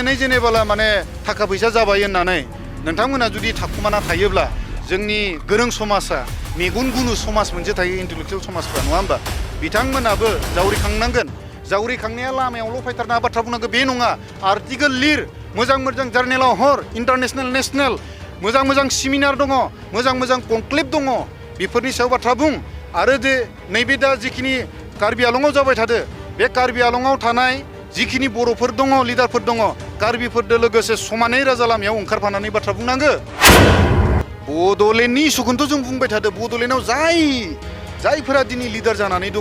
फैनानै जेनेबाला माने थाखा फैसा जाबाय होननानै नोंथांमोना जुदि थाखुमाना थायोब्ला जोंनि गोरों समाजा मेगन गुनु समाज मोनसे थायो इन्टेलेक्चुवेल समाजफ्रा नङा होमबा बिथांमोनाबो जावरिखांनांगोन जावरिखांनाया लामायावल' फैथारना बाथ्रा बुंनांगौ बे नङा आर्टिकेल लिर मोजां मोजां जार्नेलाव हर इन्टारनेशनेल नेशनेल मोजां मोजां सेमिनार दङ मोजां मोजां कनक्लेभ दङ बेफोरनि सायाव बाथ्रा बुं आरो जे नैबे दा जिखिनि कार्बि आलंआव जाबाय थादो बे कार्बि आलंआव थानाय जिखिनि बर'फोर दङ लिडारफोर दङ कार्बिफोरजों लोगोसे समानै राजा लामायाव ओंखारफानानै बाथ्रा बुंनांगो बड'लेण्डनि इस्युखौथ' जों बुंबाय थादो बड'लेण्डआव जायफोरा दिनै लिडार जानानै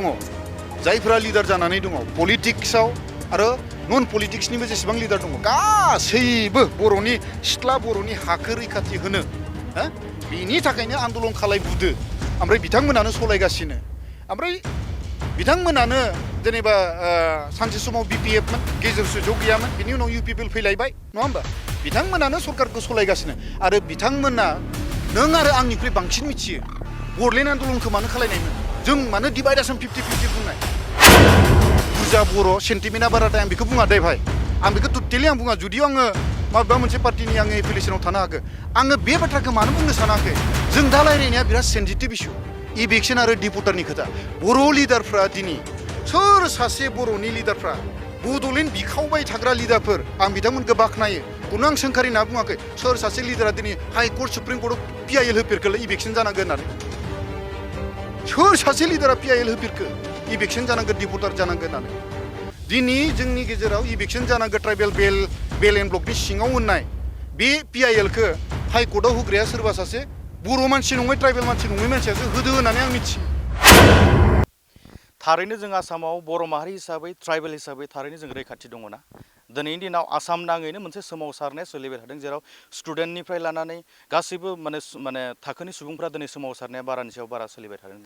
दङ पलिटिक्सआव आरो नन पलिटिक्सनिबो जेसेबां लिडार दङ गासैबो बर'नि सिथ्ला बर'नि हाखौ रैखाथि होनो बिनि थाखायनो आन्दलन खालायबुदो ओमफ्राय बिथांमोनानो सलायगासिनो ओमफ्राय बिथांमोनानो जेनेबा सानसे समाव बिपिएफमोन गेजेर ससेयाव गैयामोन बिनि उनाव इउपिपिएल फैलायबाय नङा होमबा बिथांमोनानो सरकारखौ सलायगासिनो आरो बिथांमोना नों आरो आंनिख्रुइ बांसिन मिथियो बड'लेण्ड आन्दलनखौ मानो खालायनायमोन जों मानो डिभाइडेसन 50-50 बुंनाय बुरजा बर' सेन्टिमेन्टआ बाराथाय आं बेखौ बुङा दे भाइ आं बेखौ टटेलि आं बुङा जुदिও आङो माबेबा मोनसे पार्टिनि आङो एफिलिएसनाव थानो हागौ आङो बे बाथ्राखौ मानो बुंनो सानाखै जों दा रायलायनाया बिराद सेन्सिटिभ इस्यु इभिक्शन आरो डिपर्टारनि खोथा बर' लिडारफ्रा दिनै सोर सासे बर'नि लिडारफ्रा बड'लेण्ड बिखावबाय थाग्रा लिडारफोर आं बिथांमोनखौ बाख्नायो खुनु आं सोंखारि होनना बुङाखै सोर सासे लिडारा दिनै हाइकर्ट सुप्रिम कर्टआव पिआइएल होफेरखोलै इभिक्शन जानांगोन होननानै सोर सासे लिडारा पिआइएल होफेरखो इभिक्शन जानांगोन डिपर्टार जानांगोन होननानै दिनै जोंनि गेजेराव इभिक्शन जानांगोन ट्राइबेल बेल एन्ड ब्लकनि सिङाव होननाय बे पिआइएलखौ हाइकर्टआव होग्राया सोरबा सासे बर' मानसि नङै ट्राइबेल मानसि नङै मानसियासो होदो होननानै आं मिथियो थारैनो जों आसामाव बर' माहारि हिसाबै ट्राइबेल हिसाबै थारैनो जों रैखाथि दङ ना दिनैनि दिनाव आसाम नाङैनो मोनसे सोमावसारनाया सोलिबाय थादों जेराव स्टुडेन्टनिफ्राय लानानै गासैबो माने थाखोनि सुबुंफ्रा दिनै सोमावसारनाया बारानि सायाव बारा सोलिबाय थादों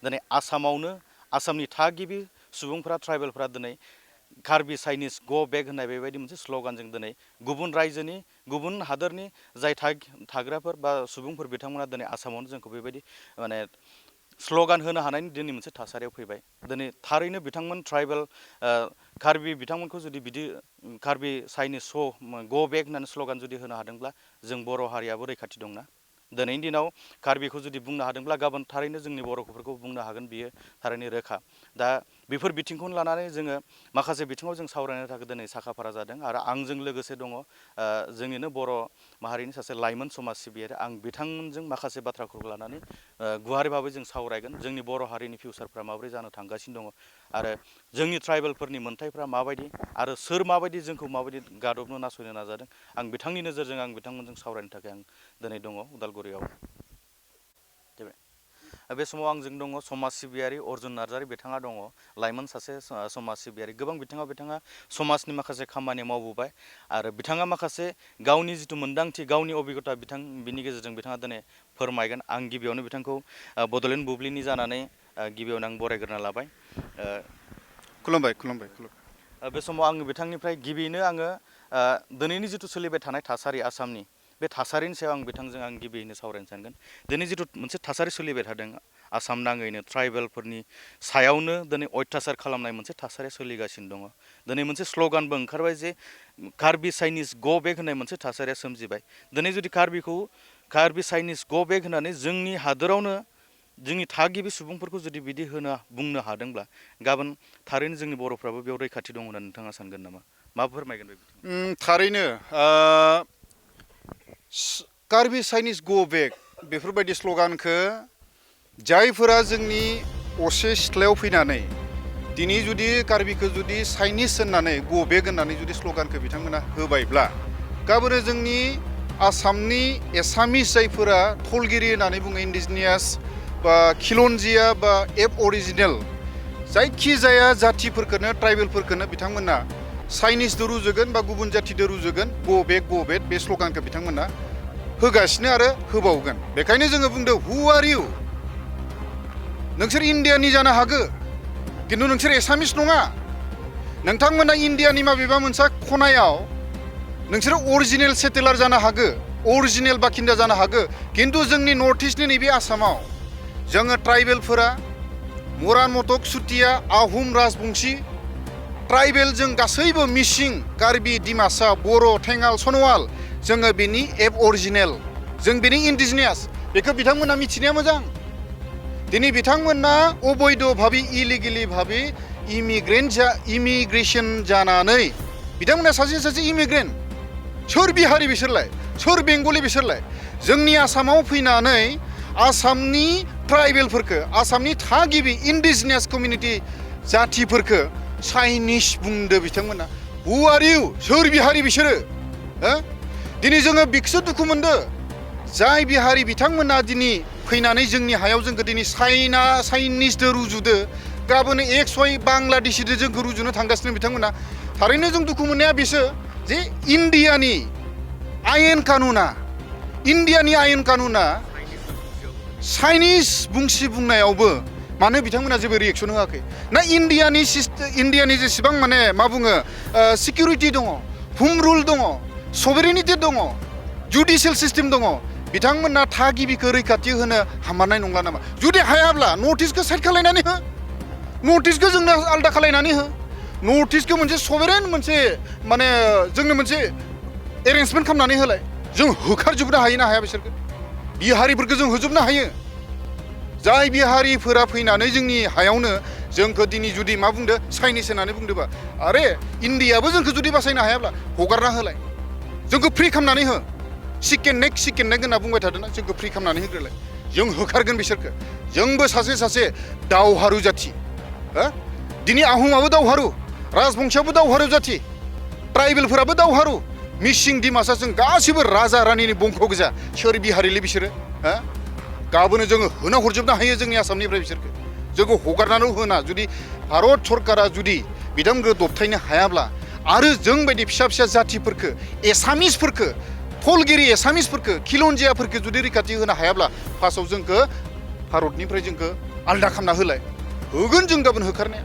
दिनै आसामावनो आसामनि थागिबि सुबुंफ्रा ट्राइबेलफ्रा दिनै कार्बि चाइनिज गो बेक होननाय बेबायदि मोनसे स्ल'गानजों दिनै गुबुन रायजोनि गुबुन हादोरनि जाय थाग्राफोर बा सुबुंफोर बिथांमोना दिनै आसामावनो जोंखौ बेबायदि माने स्ल'गान होनो हानायनि दिनै मोनसे थासारियाव फैबाय दिनै थारैनो बिथांमोन ट्राइबेल कार्बि बिथांमोनखौ जुदि बिदि कार्बि चाइनिज गो बेक होननानै स्ल'गान जुदि होनो हादोंब्ला जों बर' हारियाबो रैखाथि दंना दिनैनि दिनाव कार्बिखौ जुदि बुंनो हादोंब्ला गाबोन थारैनो जोंनि बर'फोरखौ बुंनो हागोन बियो थारैनो रोखा दा बेफोर बिथिंखौनो लानानै जोङो माखासे बिथिङाव जों सावरायनो थाखाय दिनै साखाफारा जादों आरो आंजों लोगोसे दङ जोंनिनो बर' माहारिनि सासे लाइमोन समाज सिबियारि आं बिथांमोनजों माखासे बाथ्राफोरखौ लानानै गुवारै भाबै जों सावरायगोन जोंनि बर' हारिनि फिउचारफ्रा माबोरै जानो थांगासिनो दङ आरो जोंनि ट्राइबेलफोरनि मोन्थाइफ्रा माबायदि आरो सोर माबायदि जोंखौ माबायदि गादबनो नासयनो नाजादों आं बिथांनि नोजोरजों आं बिथांमोनजों सावरायनो थाखाय आं दिनै दङ उदालगुरियाव बे समाव आंजों दङ समाज सिबियारि अर्जुन नार्जारि बिथाङा दङ लाइमोन सासे समाज सिबियारि गोबां बिथिङा समाजनि माखासे खामानि मावबोबाय आरो बिथाङा माखासे गावनि जिथु मोन्दांथि गावनि अबिगथा बिनि गेजेरजों बिथाङा दिनै फोरमायगोन आं गिबियावनो बिथांखौ बड'लेण्ड बुब्लिनि जानानै गिबियावनो आं बरायग्रोना लाबाय खुलुमबाय बे समाव आङो बिथांनिफ्राय गिबियैनो आङो दिनैनि जिथु सोलिबाय थानाय थासारि आसामनि बे थासारिनि सायाव आं बिथांजों आं गिबियैनो सावरायनो सानगोन दिनै जिथु मोनसे थासारि सोलिबाय थादों आसाम नाङैनो ट्राइबेलफोरनि सायावनो दिनै अयथासार खालामनाय मोनसे थासारिया सोलिगासिनो दङ दिनै मोनसे स्ल'गानबो ओंखारबाय जे कार्बि चाइनिज गो बेक होननाय मोनसे थासारिया सोमजिबाय दिनै जुदि कार्बि चाइनिज गो बेक होननानै जोंनि हादोरावनो जोंनि थागिबि सुबुंफोरखौ जुदि बिदि बुंनो हादोंब्ला गाबोन थारैनो जोंनि बर'फ्राबो बेयाव रैखाथि दं होननानै नोंथाङा सानगोन नामा मा फोरमायगोन बे थारैनो कार्बि चाइनिज गो बेक बेफोरबायदि स्ल'गानखौ जायफोरा जोंनि असे सिथ्लायाव फैनानै दिनै जुदि कार्बिखौ जुदि चाइनिज होननानै गो बेक होननानै जुदि स्ल'गानखौ बिथांमोना होबायब्ला गाबोनो जोंनि आसामनि एसामिस जायफोरा थलगिरि होननानै बुङो इन्डिजिनियास बा खिलन्जिया बा एब अरिजिनेल जायखिजाया जाथिफोरखौनो ट्राइबेलफोरखौनो बिथांमोना चाइनिसजों रुजुगोन बा गुबुन जाथिजों रुजुगोन गो बेक बे स्ल'गानखौ बिथांमोना होगासिनो आरो होबावगोन बेखायनो जोङो बुंदों हु आर इउ नोंसोर इण्डियानि जानो हागौ खिन्थु नोंसोर एसामिस नङा नोंथांमोना इण्डियानि माबेबा मोनसे खनायाव नोंसोरो अरिजिनेल सेटेलार जानो हागौ अरिजिनेल बाखिन्दा जानो हागौ खिन्थु जोंनि नर्थ इस्टनि नैबे आसामाव जोङो ट्राइबेलफोरा मरान मटक सुतिया आहम राजबंशी ट्राइबेल जों गासैबो मिसिं कार्बि डिमासा बर' थेङाल सन'वाल जोङो बेनि एब अरिजिनेल जों बेनि इन्डिजिनियास बेखौ बिथांमोना मिथिनाया मोजां दिनै बिथांमोना अबैध भाबै इलिगेलि भाबै इमिग्रेशन जानानै बिथांमोना सासे इमिग्रेन्ट सोर बिहारि बिसोरलाय सोर बेंगलि बिसोरलाय जोंनि आसामाव फैनानै आसामनि ट्राइबेलफोरखो आसामनि थागिबि इन्डिजिनियास कमिउनिटि जातिफोरखो चाइनिस बुंदो बिथांमोना हु आर इउ सोर बिहारि बिसोरो दिनै जोङो बिखौसो दुखु मोनदो जाय बिहारि बिथांमोना दिनै फैनानै जोंनि हायाव जोंखौ दिनै चाइनिसदो रुजुदो गाबोन XY बांलादेशिदो जोंखौ रुजुनो थांगासिनो बिथांमोना थारैनो जों दुखु मोननाया बिसो जे इन्डियानि आयेन कानुना चाइनिस बुंसि बुंनायावबो मानो बिथांमोना जेबो रिएक्सन होआखै ना इन्डियानि जेसेबां माने मा बुङो सिकिउरिटि दङ हुम रुल दङ सभरेनिटि दङ जुडिशियेल सिस्टेम दङ बिथांमोना थागिबिखौ रैखाथि होनो हामारनाय नंला नामा जुदि हायाब्ला नर्थ इस्टखौ साइड खालायनानै हो नर्थ इस्टखौ जोंनो आलदा खालायनानै हो नर्थ इस्टखौ मोनसे सभरेन मोनसे माने जोंनो मोनसे एरेन्जमेन्ट खालामनानै होलाय जों होखारजोबनो हायो ना हाया बिसोरखौ बिहारिफोरखौ जों होजोबनो हायो जाय बिहारिफोरा फैनानै जोंनि हायावनो जोंखौ दिनै जुदि मा बुंदो चाइनिस होननानै बुंदोबा आरे इन्डियाबो जोंखौ जुदि बासायनो हायाब्ला हगारना होलाय जोंखौ फ्रि खालामनानै हो चिकेन नेक होनना बुंबाय थादोंना जोंखौ फ्रि खालामनानै होग्रोलाय जों होखारगोन बिसोरखौ जोंबो सासे दावहारु जाथि दिनै आहमाबो दावहारु राजबंशियाबो दावहारु जाथि ट्राइबेलफोराबो दावहारु मिसिं डिमासा जों गासिबो राजा रानिनि बंख गोजा सोर बिहारिलै बिसोरो गाबोनो जोङो होना हरजोबनो हायो जोंनि आसामनिफ्राय बिसोरखौ जोंखौ हगारनानै होना जुदि भारत सरकारा जुदि बिथांमोनखौ दबथायनो हायाब्ला आरो जों बायदि फिसा जातिफोरखौ एसामिसफोरखौ फलगिरि एसामिसफोरखौ खिलन्जियाफोरखौ जुदि रैखाथि होनो हायाब्ला फार्स्टआव जोंखौ भारतनिफ्राय जोंखौ आलदा खालामना होलाय होगोन जों गाबोन होखारनाया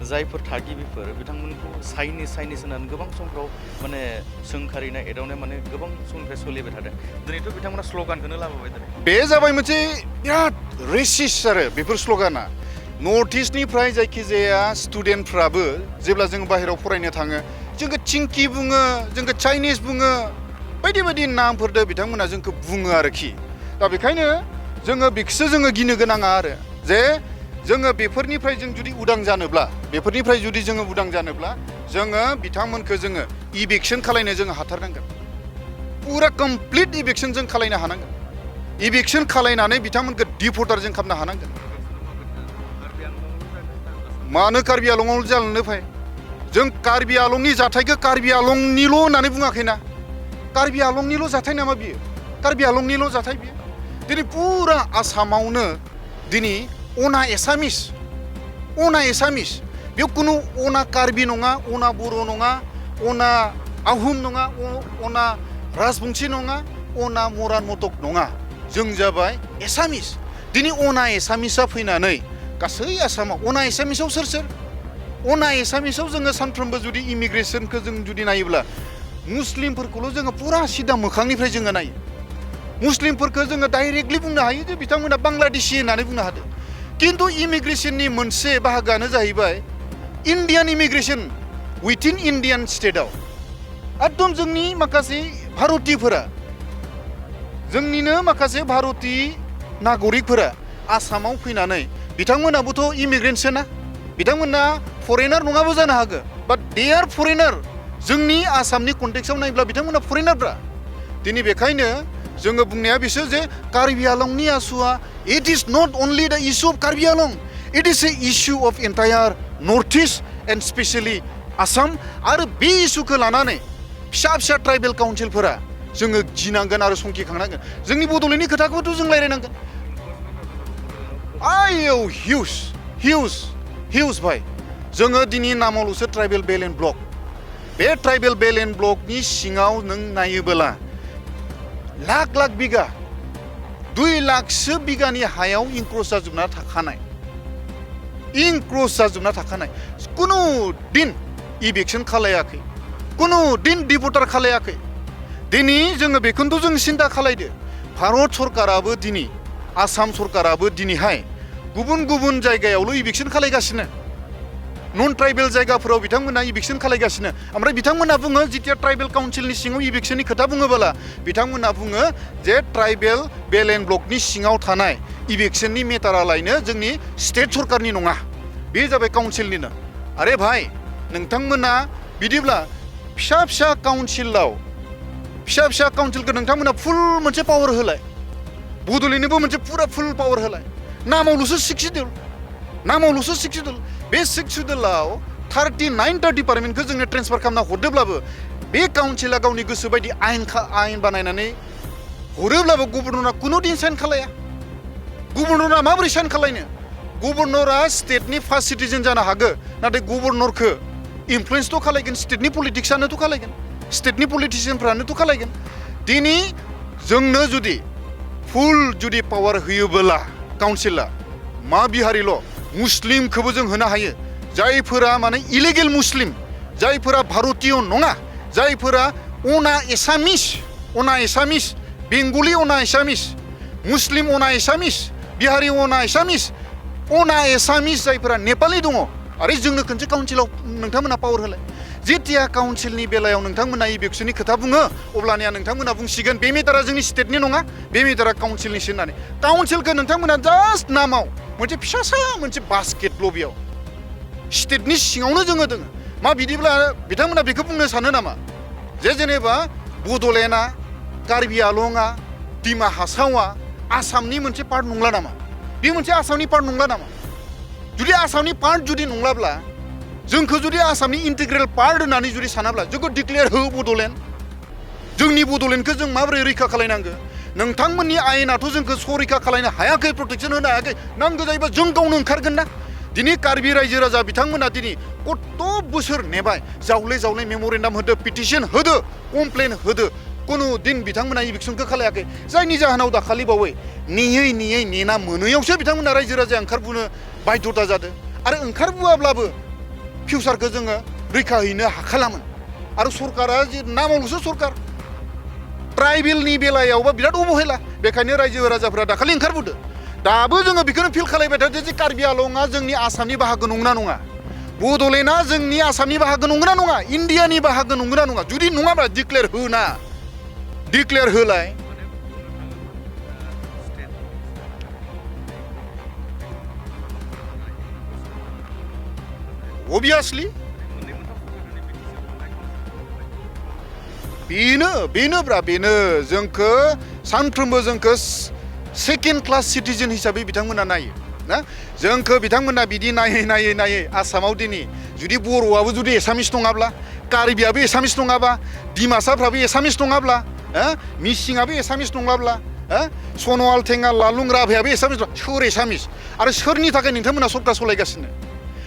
जायफोर थागिबिफोर बिथांमोनखौ चाइनिस होननानै गोबां समफ्राव माने सोंखारिनाय एदावनाय माने गोबां समनिफ्राय सोलिबाय थादों दिनैथ' बिथांमोना स्ल'गानखौनो लाबोबाय दिनै बे जाबाय मोनसे बिराद रेसिस्ट आरो बेफोर स्ल'गाना नर्थ इस्टनिफ्राय जायखिजाया स्टुडेन्टफ्राबो जेब्ला जों बाहेरायाव फरायनो थाङो जोंखौ चिंकि बुङो जोंखौ चाइनिस बुङो बायदि नामफोरदो बिथांमोना जोंखौ बुङो आरोखि दा बेखायनो जोङो बेखौसो जोङो गिनो गोनाङा आरो जे जोङो बेफोरनिफ्राय जों जुदि उदां जानोब्ला जोङो बिथांमोनखौ जोङो इभिक्शन खालायनो जोङो हाथारनांगोन पुरा कमप्लिट इभिक्शन जों खालायनो हानांगोन इभिक्शन खालायनानै बिथांमोनखौ डिपर्टार जों खालामनो हानांगोन मानो कार्बि आलंआव जालांनो फै जों कार्बि आलंनि जाथायखौ कार्बि आलंनिल' होननानै बुङाखैना कार्बि आलंनिल' जाथाय नामा बियो कार्बि आलंनिल' जाथाय बियो दिनै पुरा आसामावनो दिनै अना एसामिस बेयाव कुनु अना कार्बि नङा अना बर' नङा अना आहम नङा अना राजबंशी नङा अना मरान मटक नङा जों जाबाय एसामिस दिनै अना एसामिसा फैनानै गासै आसामाव अना एसामिसाव सोर अना एसामिसाव जोङो सानफ्रोमबो जुदि इमिग्रेशनखौ जों जुदि नायोब्ला मुस्लिमफोरखौल' जोङो पुरा सिदा मोखांनिफ्राय जोङो नायो मुस्लिमफोरखौ जोङो डाइरेक्टलि बुंनो हायो जे बिथांमोना बांलादेशी होननानै बुंनो हादों किन्तु इमिग्रेशननि मोनसे बाहागोआनो जाहैबाय इन्डियान इमिग्रेशन उइथिन इन्डियान स्टेटआव एकदम जोंनि माखासे भारतीयफोरा जोंनिनो माखासे भारतीय नागरिकफोरा आसामाव फैनानै बिथांमोनाबोथ' इमिग्रेन्टसो ना बिथांमोना फरेनार नङाबो जानो हागौ बाट दे आर फरेनार जोंनि आसामनि कन्टेक्सआव नायोब्ला बिथांमोना फरेनारब्रा दिनै बेखायनो जोङो बुंनाया बिसोर जे Karbi आलंनि आसुआ it is not only द इश्यू अफ कार्बि आलं it is a issue of entire north east and specially Assam आरो बे इश्यूखौ लानानै फिसा ट्राइबेल काउन्सिलफोरा जोङो गिनांगोन आरो संखिखांनांगोन जोंनि बड'लेण्डनि खोथाखौथ' जों रायलायनांगोन आयौ हिउज भाई जोङो दिनै नामावल'सो ट्राइबेल बेल एन्ड ब्लक बे ट्राइबेल बेल एन्ड ब्लकनि सिङाव नों नायोबोला लाख बिगा 2 लाखसो बिगानि हायाव इनक्रोच जाजोबना थाखानाय कुनु दिन इभिक्शन खालायाखै कुनु दिन डिपर्टार खालायाखै दिनै जोङो बेखौनोथ' जों सिन्था खालायदो भारत सरकाराबो दिनै आसाम सरकाराबो दिनैहाय गुबुन गुबुन जायगायावल' इभिक्सन खालायगासिनो नन ट्राइबेल जायगाफोराव बिथांमोना इभिक्सन खालायगासिनो ओमफ्राय बिथांमोना बुङो जिथिया ट्राइबेल काउन्सिलनि सिङाव इभिक्सननि खोथा बुङोबोला बिथांमोना बुङो जे ट्राइबेल बेल एन्ड ब्लकनि सिङाव थानाय इभिक्सननि मेटारालायनो जोंनि स्टेट सरकारनि नङा बे जाबाय काउन्सिलनिनो आरे भाई नोंथांमोना बिदिब्ला फिसा फिसा काउन्सिलखौ नोंथांमोना फुल मोनसे पावार होलाय बड'लेण्डनोबो मोनसे फुरा फुल पावार होलाय नामावल'सो 6 सिडुल बे 6 सिडुलाव 39टा डिपार्टमेन्टखौ जोंनो ट्रेन्सफार खालामना हरदोब्लाबो बे काउन्सिला गावनि गोसो बायदि आयेन बानायनानै हरोब्लाबो गभर्नरा कुनु दिन साइन खालाया गभर्नरा माबोरै साइन खालायनो गभर्नरा स्टेटनि फार्स्ट सिटिजेन जानो हागो नाथाय गभर्नरखौ इनफ्लुयेन्सथ' खालायगोन स्टेटनि पलिटिक्सआनोथ' खालायगोन स्टेटनि पलिटिशियानफ्रानोथ' खालायगोन दिनै जोंनो जुदि फुल जुदि पावार होयोबोला काउन्सिला मा बिहारिल' मुस्लिमखौबो जों होनो हायो जायफोरा माने इलिगेल मुस्लिम जायफोरा भारतीय नङा जायफोरा अना एसामिस बेंगलि अना एसामिस मुस्लिम अना एसामिस बिहारि अना एसामिस जायफोरा नेपालि दङ आरो जोंनो खनसे काउन्सिलाव नोंथांमोना पावार होलाय जेतिया काउन्सिलनि बेलायाव नोंथांमोना इभिक्सननि खोथा बुङो अब्लानिया नोंथांमोना बुंसिगोन बे मेटारा जोंनि स्टेटनि नङा बे मेटारा काउन्सिलनिसो होननानै काउन्सिलखौ नोंथांमोना जास्ट नामाव मोनसे फिसासा मोनसे बास्केटल' बेयाव स्टेटनि सिङावनो जोङो दोङो मा बिदिब्ला बिथांमोना बेखौ बुंनो सानो नामा जे जेनेबा बड'लेण्डआ कार्बि आलंआ डिमा हासावआ आसामनि मोनसे पार्ट नंला नामा बे मोनसे आसामनि पार्ट नंला नामा जुदि आसामनि पार्ट जुदि नंलाब्ला जोंखौ जुदि आसामनि इन्टिग्रेल पार्ट होननानै जुदि सानाब्ला जोंखौ डिक्लेयार हो बड'लेण्ड जोंनि बड'लेण्डखौ जों माबोरै रैखा खालायनांगो नोंथांमोननि आयेनाथ' जोंखौ सरैखा खालायनो हायाखै प्रटेक्सन होनो हायाखै नांगौ जायोबा जों गावनो ओंखारगोन ना दिनै कार्बि रायजो राजा बिथांमोना दिनै कत बोसोर नेबाय जावले मेम'रेन्डाम होदो पिटिसन होदो कमप्लेन होदो कुनु दिन बिथांमोना इभिक्सनखौ खालायाखै जायनि जाहोनाव दाखालि बावै नेयै नेना मोनैयावसो बिथांमोना रायजो राजाया ओंखारबोनो बाध्यता जादों आरो ओंखारबोआब्लाबो फिउचारखौ जोङो रैखा हैनो हाखालामोन आरो सरकारा जे नामावल'सो सरकार ट्राइबेलनि बेलायावबा बिराद अबहेला बेखायनो रायजो राजाफोरा दाखालि ओंखारबोदो दाबो जोङो बेखौनो फिल खालायबाय थादो जे कार्बि आलंआ जोंनि आसामनि बाहागो नंगौना नङा बड'लेण्डआ जोंनि आसामनि बाहागो नंगौना नङा इन्डियानि बाहागो नंगौना नङा जुदि नङाब्ला डिक्लेयार होलाय obviously बेनो जोंखौ सानफ्रोमबो जोंखौ सेकेन्ड क्लास सिटिजेन हिसाबै बिथांमोना नायो ना जोंखौ बिथांमोना बिदि नायै आसामाव दिनै जुदि बर'आबो जुदि एसामिस नङाब्ला कार्बियाबो एसामिस नङाबा डिमासाफ्राबो एसामिस नङाब्ला मिसिङाबो एसामिस नङाब्ला सन'वाल थेङा लालुं राभायाबो एसामिस सोर एसामिस आरो सोरनि थाखाय नोंथांमोना सरकार सलायगासिनो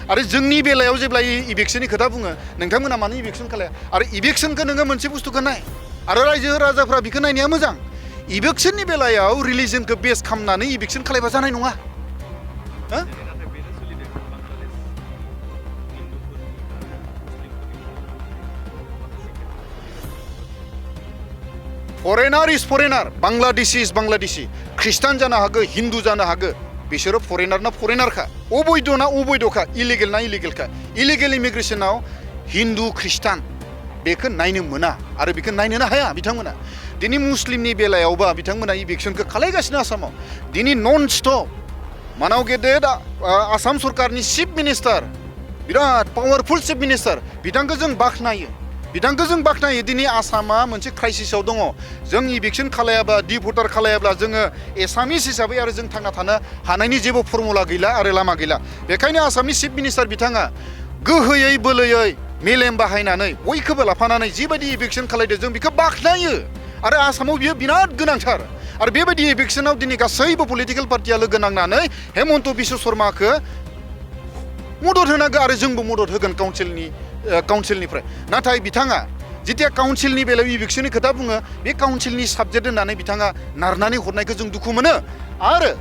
आरो जोंनि बेलायाव जेब्ला इभिक्सननि खोथा बुङो नोंथांमोना मानो इभिक्सन खालाया आरो इभिक्सनखौ नोङो मोनसे बुस्थुखौ नाय आरो रायजो राजाफ्रा बेखौ नायनाया मोजां इभिक्सननि बेलायाव रिलिजनखौ बेस खालामनानै इभिक्सन खालायबा जानाय नङा फरेनार इज फरेनार बांलादेशी इज बांलादेशी ख्रिस्टान जानो हागो हिन्दु जानो हागो बिसोरो फरेनार ना फरेनारखा अबैध ना अबैधखा इलिगेल ना इलिगेलखा इलिगेल इमिग्रेशनाव हिन्दु ख्रिस्टान बेखौ नायनो मोना आरो बेखौ नायनोनो हाया बिथांमोना दिनै मुस्लिमनि बेलायावबा बिथांमोना इभिक्सनखौ खालायगासिनो आसामाव दिनै नन स्टप मानाव गेदेर आसाम सरकारनि चिफ मिनिस्टार बिराद पावारफुल चिफ मिनिस्टार बिथांखौ जों बाख्नायो दिनै आसामा मोनसे क्राइसिसआव दङ जों इभिक्सन खालायाबा डिभटार खालायाब्ला जोङो एसामिस हिसाबै आरो जों थांना थानो हानायनि जेबो फर्मुला गैला आरो लामा गैला बेखायनो आसामनि चिफ मिनिस्टार बिथाङा गोहोयै बोलोयै मेलेम बाहायनानै बयखौबो लाफानानै जिबायदि इभिक्सन खालायदों जों बेखौ बाख्नायो आरो आसामाव बियो बिराद गोनांथार आरो बेबायदि इभिक्सनाव दिनै गासैबो पलिटिकेल पार्टिया लोगो नांनानै हेमन्त बिश्व शर्माखौ मदद होनांगौ आरो जोंबो मदद होगोन काउन्सिलनिफ्राय नाथाय बिथाङा जेतिया काउन्सिलनि बेलायाव इभिक्सननि खोथा बुङो बे काउन्सिलनि साबजेक्ट होननानै बिथाङा नारनानै हरनायखौ जों दुखु मोनो आरो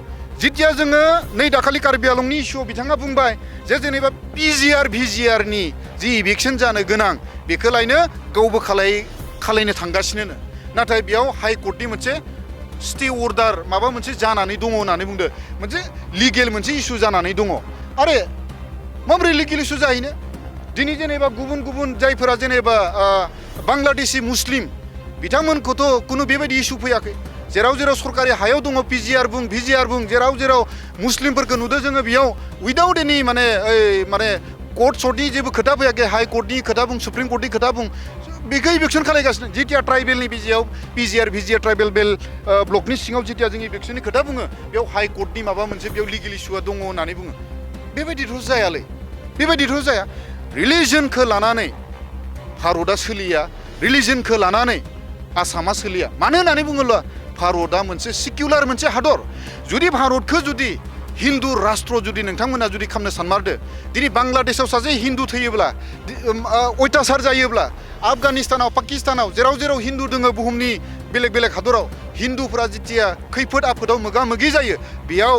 जेतिया जोङो नै दाखालि कार्बि आलंनि इस्युआव बिथाङा बुंबाय जे जेनेबा भिजिआरनि जि इभिक्सन जानो गोनां बेखौ लायनो गावबो खालायनो थांगासिनो नाथाय बेयाव हाइकर्टनि मोनसे स्टे अर्डार माबा मोनसे जानानै दङ होननानै बुंदो मोनसे लिगेल मोनसे इशु जानानै दङ आरो माबोरै लिगेल इशु जाहैनो दिनै जेनेबा गुबुन गुबुन जायफोरा जेनेबा बांलादेशी मुस्लिम बिथांमोनखौथ' कुनु बेबायदि इशु फैयाखै जेराव जेराव सरकारि हायाव दङ पिजिआर बुं भिजिआर बुं जेराव जेराव मुस्लिमफोरखौ नुदों जोङो बेयाव उइदाउट एनि माने कोर्ट सर्टनि जेबो खोथा फैयाखै हाई कोर्टनि खोथा बुं सुप्रिम कोर्टनि खोथा बुं बेखौ इभिक्सन खालायगासिनो जेथिया ट्राइबेलनि बिजियाव पिजिआर भिजिआर ट्राइबेल बेल ब्लकनि सिङाव जेथिया जों इभिक्सननि खोथा बुङो बेयाव हाई कोर्टनि माबा मोनसे बेयाव लिगेल इशुआ दङ होननानै बुङो बेबायदिथ' जायालै बेबायदिथ' जाया रिलिजनखौ लानानै भारतआ सोलिया रिलिजनखौ लानानै आसामा सोलिया मानो होननानै बुङोब्ला भारतआ मोनसे सिकिउलार मोनसे हादर जुदि भारतखौ जुदि हिन्दु राष्ट्र जुदि नोंथांमोना जुदि खालामनो सानमारदो दिनै बांलादेशआव सासे हिन्दु थैयोब्ला अयथासार जायोब्ला आफगानिस्तानाव पाकिस्तानाव जेराव जेराव हिन्दु दङ बुहुमनि बेलेग बेलेग हादराव हिन्दुफोरा जेथिया खैफोद आफोदाव मोगा मोगि जायो बेयाव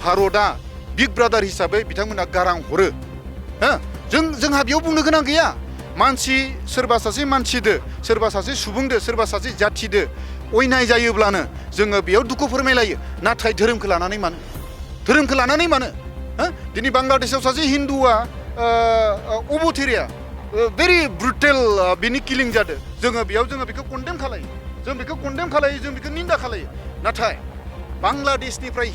भारतआ बिग ब्रादार हिसाबै बिथांमोना गारां हरो जोंहा बेयाव बुंनो गोनां गैया मानसि सोरबा सासे मानसिदो सोरबा सासे सुबुंदो सोरबा सासे जाथिदो अयनाय जायोब्लानो जोङो बेयाव दुखु फोरमायलायो नाथाय धोरोमखौ लानानै मानो दिनै बांलादेशआव सासे हिन्दुआ अबथेरिया भेरि ब्रुटेल बिनि किलिं जादों जोङो बेखौ कन्डेम खालायो जों बेखौ निन्दा खालायो नाथाय बांलादेशनिफ्राय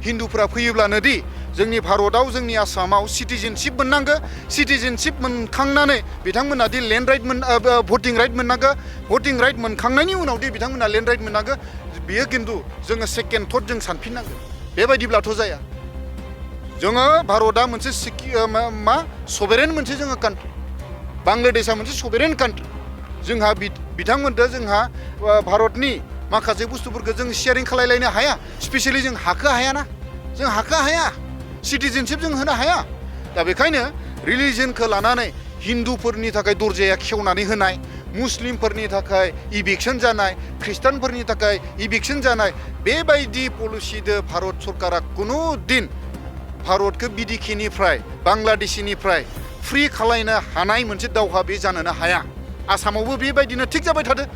हिन्दुफोरा फैयोब्लानो दि जोंनि भारतआव जोंनि आसामाव सिटिजेनशिप मोननांगो सिटिजेनशिप मोनखांनानै बिथांमोना दि लेन्ड राइट भटिं राइट मोननांगो भटिं राइट मोनखांनायनि उनाव दि बिथांमोना लेन्ड राइट मोननांगो बेयो खिन्थु जोङो सेकेन्ड थट जों सानफिननांगोन बेबायदिब्लाथ' जाया जोङो भारतआ मोनसे सभेरेन मोनसे जोङो कान्ट्रि बांलादेशआ मोनसे सभेरेन कान्ट्रि जोंहा बिथांमोनदो जोंहा भारतनि माखासे बुस्थुफोरखौ जों शेयारिं खालायलायनो हाया स्पेसियेलि जों हाखो हाया सिटिजेनशिप जों होनो हाया दा बेखायनो रिलिजनखौ लानानै हिन्दुफोरनि थाखाय दरजाया खेवनानै होनाय मुस्लिमफोरनि थाखाय इभिक्सन जानाय ख्रिस्टानफोरनि थाखाय इभिक्सन जानाय बेबायदि पलिसिदो भारत सरकारा कुनु दिन भारतखौ बिडिकेनिफ्राय बांलादेशिनिफ्राय फ्रि खालायनो हानाय मोनसे दावहा बे जानोनो हाया आसामावबो बेबायदिनो थिग जाबाय थादों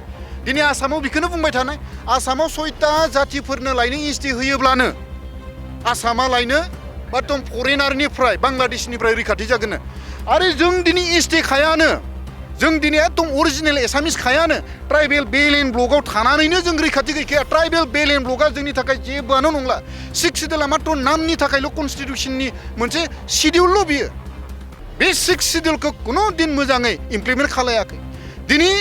दिनै आसामाव बेखौनो बुंबाय थानाय आसामाव 6टा जातिफोरनो लायनो इस्टि होयोब्लानो आसामा लायनो एकदम फरेनारनिफ्राय बांलादेशनिफ्राय रैखाथि जागोन आरो जों दिनै इस्टि खायानो जों दिनै एकदम अरिजिनेल एसामिस खायानो ट्राइबेल बेल एन्ड ब्लकआव थानानैनो जों रैखाथि गैखाया ट्राइबेल बेल एन्ड ब्लकआ जोंनि थाखाय जेबोआनो नंला 6 सिडिउला मात्र नामनि थाखायल' कनस्टिटिउसननि मोनसे सिडिउल' बियो बे 6 सिडिउलखौ कुनु दिन मोजाङै इमप्लिमेन्ट खालायाखै दिनै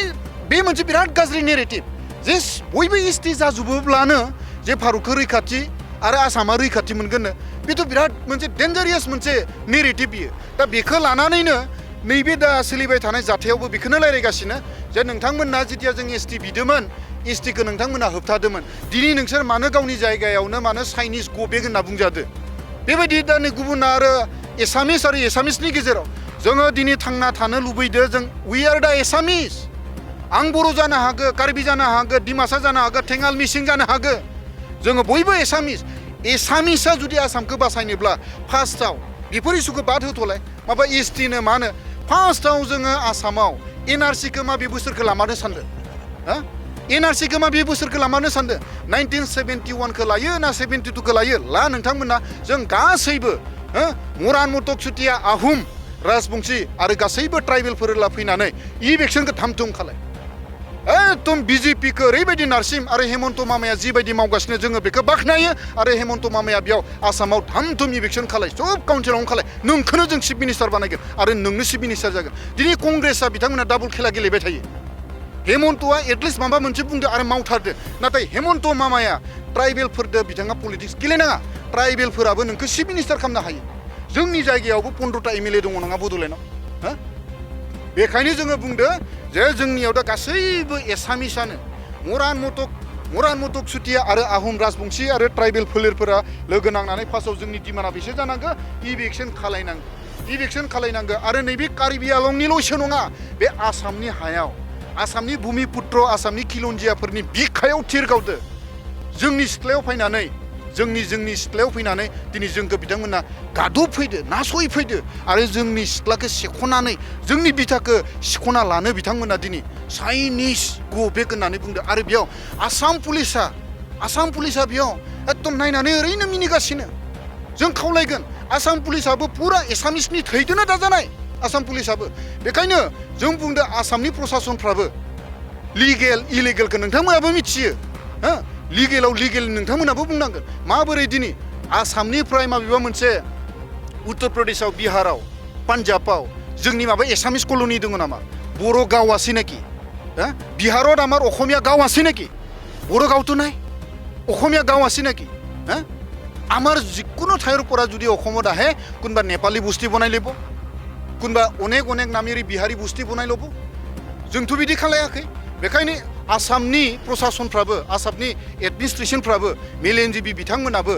बे मोनसे बिराद गाज्रि नेरेटिभ जे बयबो इस्टि जाजोबोब्लानो जे भारतखौ रैखाथि आरो आसामा रैखाथि मोनगोननो बेथ' बिराद मोनसे डेन्जारियास मोनसे नेरेटिभ बियो दा बेखौ लानानैनो नैबे दा सोलिबाय थानाय जाथायावबो बेखौनो रायलायगासिनो जे नोंथांमोनना जेथिया जों एसटि बिदोंमोन एसटिखौ नोंथांमोना होबथादोंमोन दिनै नोंसोर मानो गावनि जायगायावनो मानो चाइनिज गो बेक होनना बुंजादो बेबायदि दा नै गुबुन आरो एसामिस आरो एसामिसनि गेजेराव जोङो दिनै थांना थानो लुबैदो जों वी आर दा एसामिस आं बर' जानो हागो कार्बि जानो हागो डिमासा जानो हागो थेंगाल मिसिं जानो हागो जोङो बयबो एसामिसआ जुदि आसामखौ बासायनोब्ला फार्स्टआव बेफोर इस्युखौ बाद होथ'लाय माबा एसटिनो मा होनो फार्स्टआव जोङो आसामाव एनआरसिखौ माबे बोसोरखौ लामानो सानदों एनआरसिखौ माबे बोसोरखौ लामानो सानदों 1971खौ लायो ना 72खौ लायो ला नोंथांमोना जों गासैबो मरान मटक चुटिया आहम राजबंशी आरो गासैबो ट्राइबेलफोर फैनानै इभिक्सनखौ थामथुम खालाय एकदम बिजेपिखौ ओरैबायदि नारसिम आरो हेमन्त मामाया जिबायदि मावगासिनो जोङो बेखौ बाख्नायो आरो हेमन्त मामाया बेयाव आसामाव थामथुम इभिक्सन खालाय सब काउन्सिलावनो खालाय नोंखौनो जों चिफ मिनिस्टार बानायगोन आरो नोंनो चिफ मिनिस्टार जागोन दिनै कंग्रेसआ बिथांमोना डाबल खेला गेलेबाय थायो हेमन्तआ एटलिस्ट माबा मोनसे बुंदो आरो मावथारदो नाथाय हेमन्त मामाया ट्राइबेलफोरदो बिथाङा पलिटिक्स गेलेनाङा ट्राइबेलफोराबो नोंखौ चिफ मिनिस्टार खालामनो हायो जोंनि जायगायावबो 15टा एमएलए दङ नङा बड'लेण्डआव बेखायनो जोङो बुंदो जे जोंनियाव दा गासैबो एसामिसआनो मरान मटक चुटिया आरो आहम राजबंशी आरो ट्राइबेल फोलेरफोरा लोगो नांनानै फार्स्टआव जोंनि डिमान्डआ बेसो जानांगौ इभिक्सन खालायनांगौ आरो नैबे कार्बि आलंनिल'सो नङा बे आसामनि हायाव आसामनि भुमिपुत्र आसामनि खिलन्जियाफोरनि बिखायाव थिर गावदो जोंनि सिथ्लायाव फैनानै जोंनि सिथ्लायाव फैनानै दिनै जोंखौ बिथांमोना गादबफैदो नासयफैदो आरो जोंनि सिथ्लाखौ सेख'नानै जोंनि बिथाखौ सिख'ना लानो बिथांमोना दिनै चाइनिज गो बेक होननानै बुंदो आरो बेयाव आसाम पुलिसा बेयाव एकदम नायनानै ओरैनो मिनिगासिनो जों खावलायगोन आसाम पुलिसाबो पुरा एसामिसनि थैदोनो दाजानाय आसाम पुलिसाबो बेखायनो जों बुंदो आसामनि प्रसासनफ्राबो लिगेल इलिगेलखौ नोंथांमोनाबो मिथियो हो लिगेल नोंथांमोनाबो बुंनांगोन माबोरै दिनै आसामनिफ्राय माबेबा मोनसे उत्तर प्रदेशआव बिहाराव पान्जाबाव जोंनि माबा एसामिस कल'नि दङ नामा बर' गाव আছে নাকি হ্যাঁ বিহাৰত আমাৰ অসমীয়া গাঁও আছে নাকি বড় গাঁওতো নাই অসমীয়া গাঁও আছে নাকি হ্যাঁ আমাৰ যিকোনো ঠাইৰ পৰা যদি অসমত আহে কোনোবা নেপালী বস্তি বনাই ল'ব কোনোবা অনেক নামেৰি বিহাৰী বস্তি বনাই ল'ব जोंथ' बिदि खालायाखै बेखायनो आसामनि प्रसासनफ्राबो आसामनि एडमिनिस्ट्रेसनफ्राबो मेलेमजिबि बिथांमोनाबो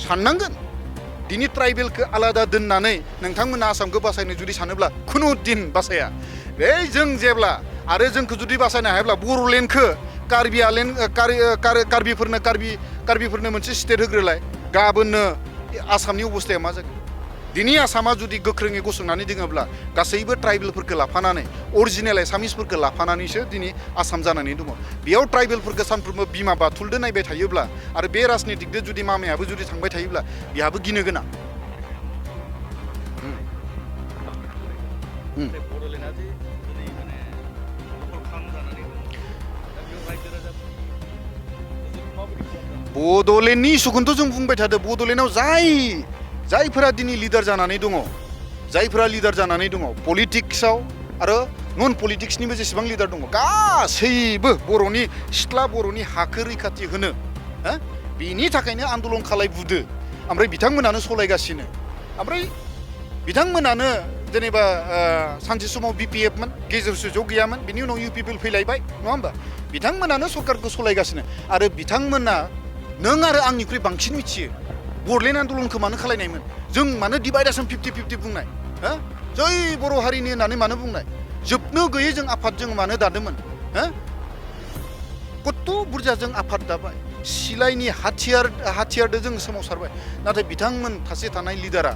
साननांगोन दिनै ट्राइबेलखौ आलादा दोननानै नोंथांमोना आसामखौ बासायनो जुदि सानोब्ला खुनु दिन बासाया बे जों जेब्ला आरो जोंखौ जुदि बासायनो हायाब्ला बर'लेण्डखौ कार्बिफोरनो मोनसे स्टेट होग्रोलाय गाबोननो आसामनि अबस्थाया मा जागोन दिनै आसामा जुदि गोख्रोङै गसंनानै दोङोब्ला गासैबो ट्राइबेलफोरखौ लाफानानै अरिजिनेल एसामिसफोरखौ लाफानानैसो दिनै आसाम जानानै दङ बेयाव ट्राइबेलफोरखौ सानफ्रोमबो बिमा बाथुलदो नायबाय थायोब्ला आरो बे राजनितिकदो जुदि मामायाबो जुदि थांबाय थायोब्ला बिहाबो गिनो गोनां बड'लेण्डनि इस्युखौथ' जों बुंबाय थादों बड'लेण्डआव जायफोरा दिनै लिडार जानानै दङ पलिटिक्सआव आरो नन पलिटिक्सनिबो जेसेबां लिडार दङ गासैबो बर'नि सिथ्ला बर'नि हाखौ रैखाथि होनो बेनि थाखायनो आन्दलन खालायबुदो ओमफ्राय बिथांमोनानो सलायगासिनो ओमफ्राय बिथांमोनानो जेनेबा सानसे समाव BPFमोन गेजेर ससेयाव गैयामोन बिनि उनाव UPPL फैलायबाय नङा होमबा बिथांमोनानो सरकारखौ सलायगासिनो आरो बिथांमोना नों आरो आंनिख्रुइ बांसिन मिथियो बड'लेण्ड आन्दलनखौ मानो खालायनायमोन जों मानो डिभाइडेसन 50-50 बुंनाय हो जै बर' हारिनि होननानै मानो बुंनाय जोबनो गैयै जों आफाद जों मानो दादोंमोन हो कत' बुरजा जों आफाद दाबाय सिलाइनि हाथियारदो जों सोमावसारबाय नाथाय बिथांमोन थासे थानाय लिडारा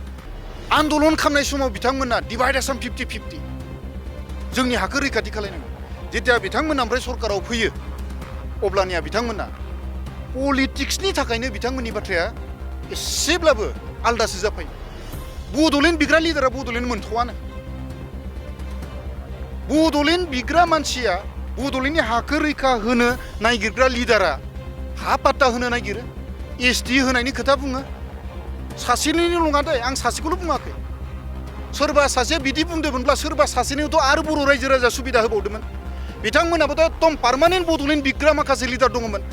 आन्दलन खालामनाय समाव बिथांमोना डिभाइडेसन 50-50 जोंनि हाखौ रैखाथि खालायनांगौ जेथिया बिथांमोना ओमफ्राय सरकाराव फैयो अब्लानिया बिथांमोना पलिटिक्सनि थाखायनो बिथांमोननि बाथ्राया एसेब्लाबो आलदासो जाफायो बड'लेण्ड बिग्रा लिडारा बड'लेण्ड मोनथ'आनो बड'लेण्ड बिग्रा मानसिया बड'लेण्डनि हाखौ रैखा होनो नागिरग्रा लिडारा हा पाट्टा होनो नागिरो ST होनायनि खोथा बुङो सासेनिल' नङा दे आं सासेखौल' बुङाखै सोरबा सासे बिदि बुंदोंमोनब्ला सोरबा सासेनियावथ' आरो बर' रायजो राजा सुबिदा होबावदोंमोन बिथांमोनाबोथ' एकदम पार्मानेन्ट बड'लेण्ड बिग्रा माखासे लिडार दङमोन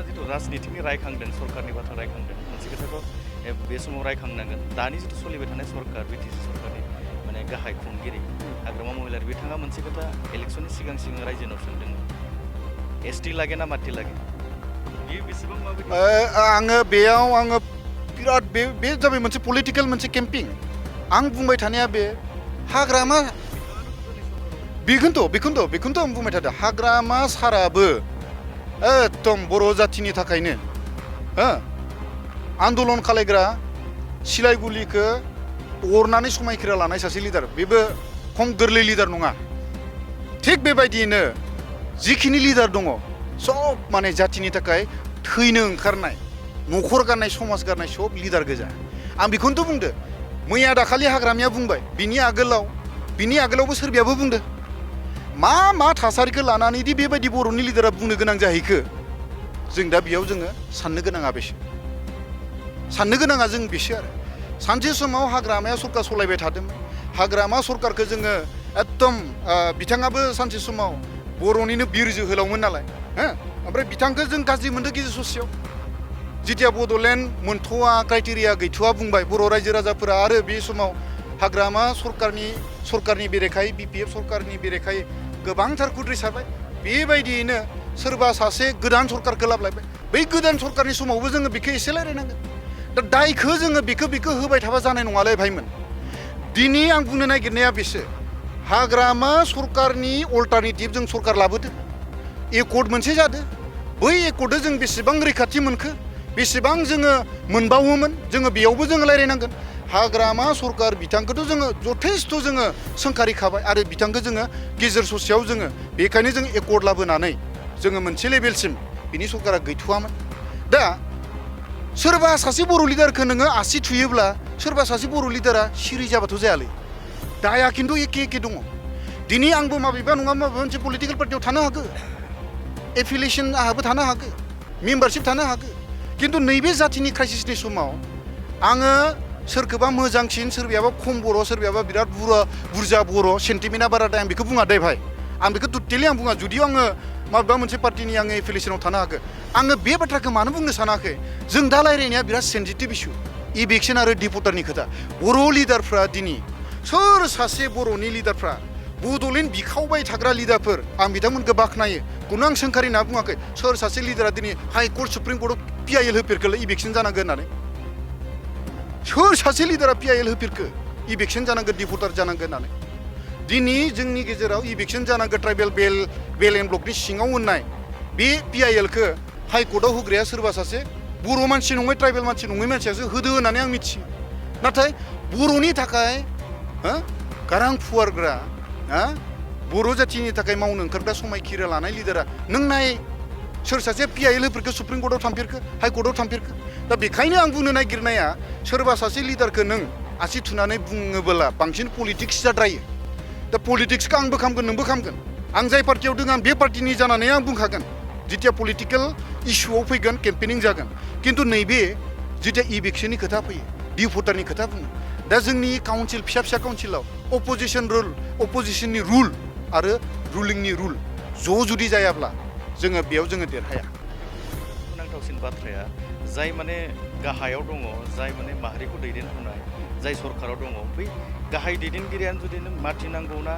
जिथु राजनितिकनि रायखांदों सरकारनि बाथ्रा रायखांदों मोनसे खोथाखौ बे समाव रायखांनांगोन दानि जिथु सोलिबाय थानाय सरकार BTC सरकारनि माने गाहाय खुंगिरि हाग्रामा महिलारि बिथाङा मोनसे खोथा इलेक्सननि सिगां रायजोनाव सोंदोंमोन ST লাগে ना माटि লাগে बेयो बेसेबां माबायदि आङो बेयाव बिराद बे जाबाय मोनसे पलिटिकेल मोनसे केम्पिं आं बुंबाय थानाया बे हाग्रामा बेखौनोथ' आं बुंबाय थादों हाग्रामा साराबो एकदम बर' जाथिनि थाखायनो आन्दलन खालायग्रा सिलाइगुलिखौ अरनानै समायखिरा लानाय सासे लिडार बेबो खम गोरलै लिडार नङा थिग बेबायदियैनो जिखिनि लिडार दङ सब माने जाथिनि थाखाय थैनो ओंखारनाय न'खर गारनाय समाज गारनाय सब लिडार गोजा आं बेखौनोथ' बुंदो मैया दाखालि हाग्रामाया बुंबाय बिनि आगोलावबो सोरबायाबो बुंदो मा थासारिखौ लानानै दि बेबायदि बर'नि लिडारा बुंनो गोनां जाहैखो जों दा बेयाव जोङो साननो गोनाङा जों बेसो आरो सानसे समाव हाग्रामाया सरकार सलायबाय थादोंमोन हाग्रामा सरकारखौ जोङो एकदम बिथाङाबो सानसे समाव बर'निनो बिर जोहोलावमोन नालाय ओमफ्राय बिथांखौ जों गाज्रि मोनदों गेजेर ससेयाव जेथिया बड'लेण्ड मोनथ'आ क्राइटेरिया गैथ'आ बुंबाय बर' रायजो राजाफोरा आरो बे समाव हाग्रामा सरकारनि बेरेखायै BPF सरकारनि बेरेखायै गोबांथार खुद्रिसारबाय बेबायदियैनो सोरबा सासे गोदान सरकारखौ लाबलायबाय बै गोदान सरकारनि समावबो जोङो बेखौ एसे रायलायनांगोन दा दायखौ जोङो बेखौ होबाय थाबा जानाय नङालै भाइमोन दिनै आं बुंनो नागिरनाया बेसो हाग्रामा सरकारनि अल्टारनेटिभ जों सरकार लाबोदों एकर्ड मोनसे जादों बै एकर्डजों जों बेसेबां रैखाथि मोनखो बेसेबां जोङो मोनबावोमोन जोङो बेयावबो जोङो रायलायनांगोन हाग्रामा सरकार बिथांखौथ' जोङो जथेस्थ' जोङो सोंखारिखाबाय आरो बिथांखौ जोङो गेजेर ससेयाव जोङो बेखायनो जों एकर्ड लाबोनानै जोङो मोनसे लेभेलसिम बिनि सरकारा गैथ'वामोन दा सोरबा सासे बर' लिडारखौ नोङो आसि थुयोब्ला सोरबा सासे बर' लिडारा सिरि जाबाथ' जायालै दाया खिन्थु एखे एखे दङ दिनै आंबो माबेबा नङा माबा मोनसे पलिटिकेल पार्टियाव थानो हागौ एफिलिएसन आहाबो थानो हागौ मेम्बारशिप थानो हागौ खिन्थु नैबे जातिनि क्राइसिसनि समाव आङो सोरखौबा मोजांसिन सोरबायाबा खम बर' सोरबायाबा बिराद बुरजा बर' सेन्टिमेन्टआ बाराद्राय आं बेखौ बुङा दे भाइ आं बेखौ टटेलि आं बुङा जुदिও आङो माबेबा मोनसे पार्टिनि आङो एफिलिएसनाव थानो हागौ आङो बे बाथ्राखौ मानो बुंनो सानाखै जों दा रायलायनाया बिराद सेन्सिटिभ इस्यु इभिक्सन आरो डिपर्टारनि खोथा बर' लिडारफ्रा दिनै सोर सासे बर'नि लिडारफ्रा बड'लेण्ड बिखावबाय थाग्रा लिडारफोर आं बिथांमोनखौ बाख्नायो खुनु आं सोंखारि होनना बुङाखै सोर सासे लिडारा दिनै हाइकर्ट सुप्रिम कर्टआव PIL होफेरखोलै इभिक्सन जानांगौ होननानै सोर सासे लिडारा PIL होफेरखो इभिक्सन जानांगौ डिपर्टार जानांगौ होननानै दिनै जोंनि गेजेराव इभिक्सन जानांगौ ट्राइबेल बेल एन्ड ब्लकनि सिङाव मोननाय बे PILखौ हाइकर्टआव होग्राया सोरबा सासे बर' मानसि नङै ट्राइबेल मानसि नङै मानसियासो होदो होननानै आं मिथियो नाथाय बर'नि थाखाय गारां फुवारग्रा बर' जातिनि थाखाय मावनो ओंखारग्रा समायखिरा लानाय लिडारा नों नाय सोर सासे PIL होफेरखो सुप्रिम कर्टआव थांफेरखो हाइकर्टआव थांफेरखो दा बेखायनो आं बुंनो नागिरनाया सोरबा सासे लिडारखौ नों आसि थुनानै बुङोबोला बांसिन पलिटिक्स जाद्रायो दा पलिटिक्सखौ आंबो खालामगोन नोंबो खालामगोन आं जाय पार्टियाव दङ आं बे पार्टिनि जानानै आं बुंखागोन जिथिया पलिटिकेल इस्युआव फैगोन केम्पेनिं जागोन खिन्थु नैबे जिथिया इभिक्सननि खोथा फैयो डिपर्टारनि खोथा बुङो दा जोंनि काउन्सिल फिसा फिसा काउन्सिलाव अपोजिशननि रुल आरो रुलिंनि रुल ज' जुदि जायाब्ला जोङो बेयाव जोङो देरहाया नांथावसिन बाथ्राया जाय माने गाहायाव दङ जाय माने माहारिखौ दैदेनहोनाय जाय सरकाराव दङ बै गाहाय दैदेनगिरियानो जुदि नों माटि नांगौ ना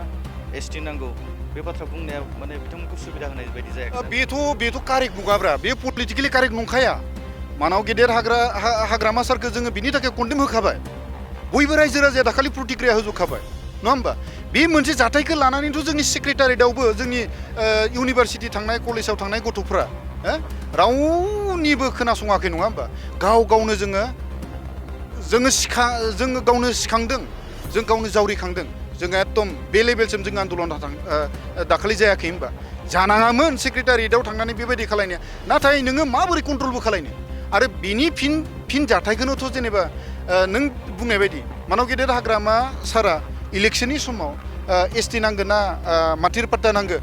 ST नांगौ बे बाथ्रा बुंनाया माने बिथांमोनखौ सुबिदा होनाय बायदि जायाखै बेथ' कारेक्ट नङाब्रा बे पलिटिकेलि कारेक्ट नंखाया मानाव गेदेर हाग्रामा सारखौ जोङो बिनि थाखाय कन्डेम होखाबाय बयबो रायजो राजाया दाखालि प्रतिक्रिया होजोबखाबाय नङा होमबा बे मोनसे जाथायखौ लानानैथ' जोंनि सेक्रेटारियेटआवबो जोंनि इउनिभार्सिटि थांनाय कलेजाव थांनाय गथ'फ्रा रावनिबो खोनासङाखै नङा होमबा गाव गावनो जोङो गावनो सिखांदों जों गावनो जावरिखांदों जोङो एकदम बे लेभेलसिम जों आन्दलना दाखालि जायाखै होमबा जानाङामोन सेक्रेटारियेटआव थांनानै बेबायदि खालायनो नाथाय नोङो माबोरै कन्ट्रलबो खालायनो आरो बिनि फिन जाथायखौनोथ' जेनेबा नों बुंनाय बायदि मानाव गेदेर हाग्रामा सारा इलेक्शननि समाव ST नांगौ ना माटिर पाट्टा नांगौ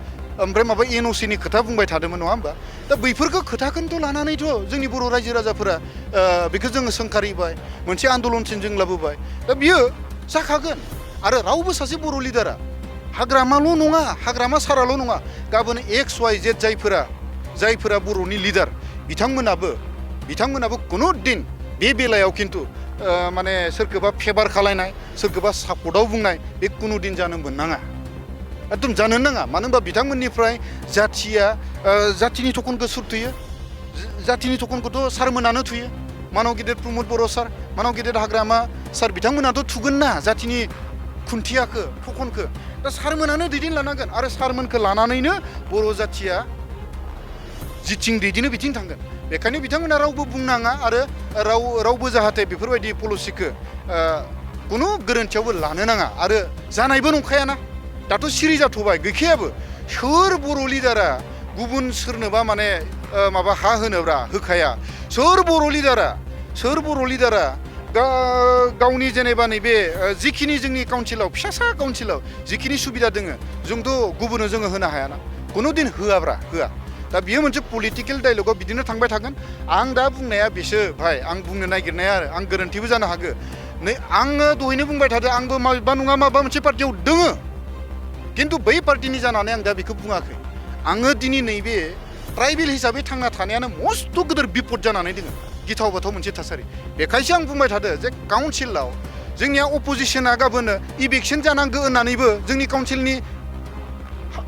ओमफ्राय माबा NOCनि खोथा बुंबाय थादोंमोन नङा होमबा दा बैफोरखौ खोथाखौनोथ' लानानैथ' जोंनि बर' रायजो राजाफोरा बेखौ जोङो सोंखारिबाय मोनसे आन्दलनसिम जों लाबोबाय दा बियो जाखागोन आरो रावबो सासे बर' लिडारा हाग्रामाल' नङा हाग्रामा साराल' नङा गाबोन XYZ जायफोरा बर'नि लिडार बिथांमोनाबो खुनु दिन बे बेलायाव खिन्थु माने सोरखौबा फेभार खालायनाय सोरखौबा सापर्टआव बुंनाय बे खुनु दिन जानो मोननाङा एकदम जानो नाङा मानो होनबा बिथांमोननिफ्राय जातिनि थखनखौ सोर थुयो जातिनि थखनखौथ' सारमोनानो थुयो मानाव गेदेर प्रमद बर' सार मानाव गेदेर हाग्रामा सार बिथांमोनाथ' थुगोन ना जातिनि खुन्थियाखौ थखनखौ दा सारमोनानो दैदेनलांनांगोन आरो सारमोनखौ लानानैनो बर' जातिया जिथिं दैदेनो बिथिं थांगोन बेखायनो बिथांमोना रावबो बुंनाङा आरो रावबो जाहाथे बेफोरबायदि पलिसिखौ खुनु गोरोन्थियावबो लानो नाङा आरो जानायबो नंखायाना दाथ' सिरि जाथ'बाय गैखायाबो सोर बर' लिडारा गुबुन सोरनोबा माने माबा हा होनोब्रा होखाया सोर बर' लिडारा गावनि जेनेबा नैबे जिखिनि जोंनि काउन्सिलाव फिसासा काउन्सिलाव जिखिनि सुबिदा दोङो जोंथ' गुबुननो जोङो होनो हायाना खुनु दिन होआ दा बियो मोनसे पलिटिकेल डायलगाव बिदिनो थांबाय थागोन आं दा बुंनाया बेसो भाइ आं बुंनो नागिरनाया आरो आं गोरोन्थिबो जानो हागौ नै आङो दहायनो बुंबाय थादों आंबो माबा नङा माबा मोनसे पार्टियाव दोङो खिन्थु बै पार्टिनि जानानै आं दा बेखौ बुङाखै आङो दिनै नैबे ट्राइबेल हिसाबै थांना थानायानो मस्थ' गिदिर बिपद जानानै दोङो गिथाव बाथाव मोनसे थासारि बेखायसो आं बुंबाय थादों जे काउन्सिलाव जोंनिया अपोजिशना गाबोनो इभिक्सन जानांगौ होननानैबो जोंनि काउन्सिलनि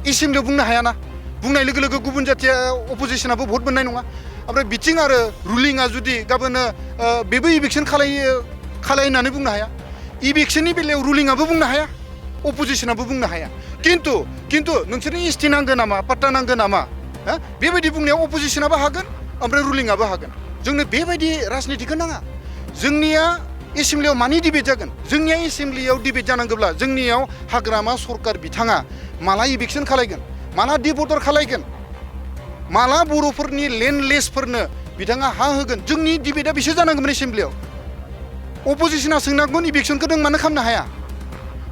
एसेम्ब्लियाव बुंनो हायाना बुंनाय लोगो लोगो गुबुन जाथिया अपोजिशनाबो भट मोननाय नङा ओमफ्राय बिथिं आरो रुलिंआ जुदि गाबोनो बेबो इभिक्सन खालायनानै बुंनो हाया इभिक्सननि बेलायाव रुलिंआबो बुंनो हाया अपोजिशनाबो बुंनो हाया खिन्थु नोंसोरनि ST नांगौ नामा पाट्टा नांगौ नामा बेबायदि बुंनायाव अपोजिशनाबो हागोन ओमफ्राय रुलिंआबो हागोन जोंनो बेबायदि राजनितिखौ नाङा जोंनिया एसेमब्लियाव मानि डिबेट जागोन जोंनिया एसेमब्लियाव डिबेट जानांगौब्ला जोंनियाव हाग्रामा सरकार बिथाङा माला इभिक्सन खालायगोन माला डिबर्डार खालायगोन माला बर'फोरनि लेन्डलेसफोरनो बिथाङा हा होगोन जोंनि डिबेटआ बिसो जानांगौमोन एसेमब्लियाव अपोजिशना सोंनांगोन इभिक्सनखौ नों मानो खालामनो हाया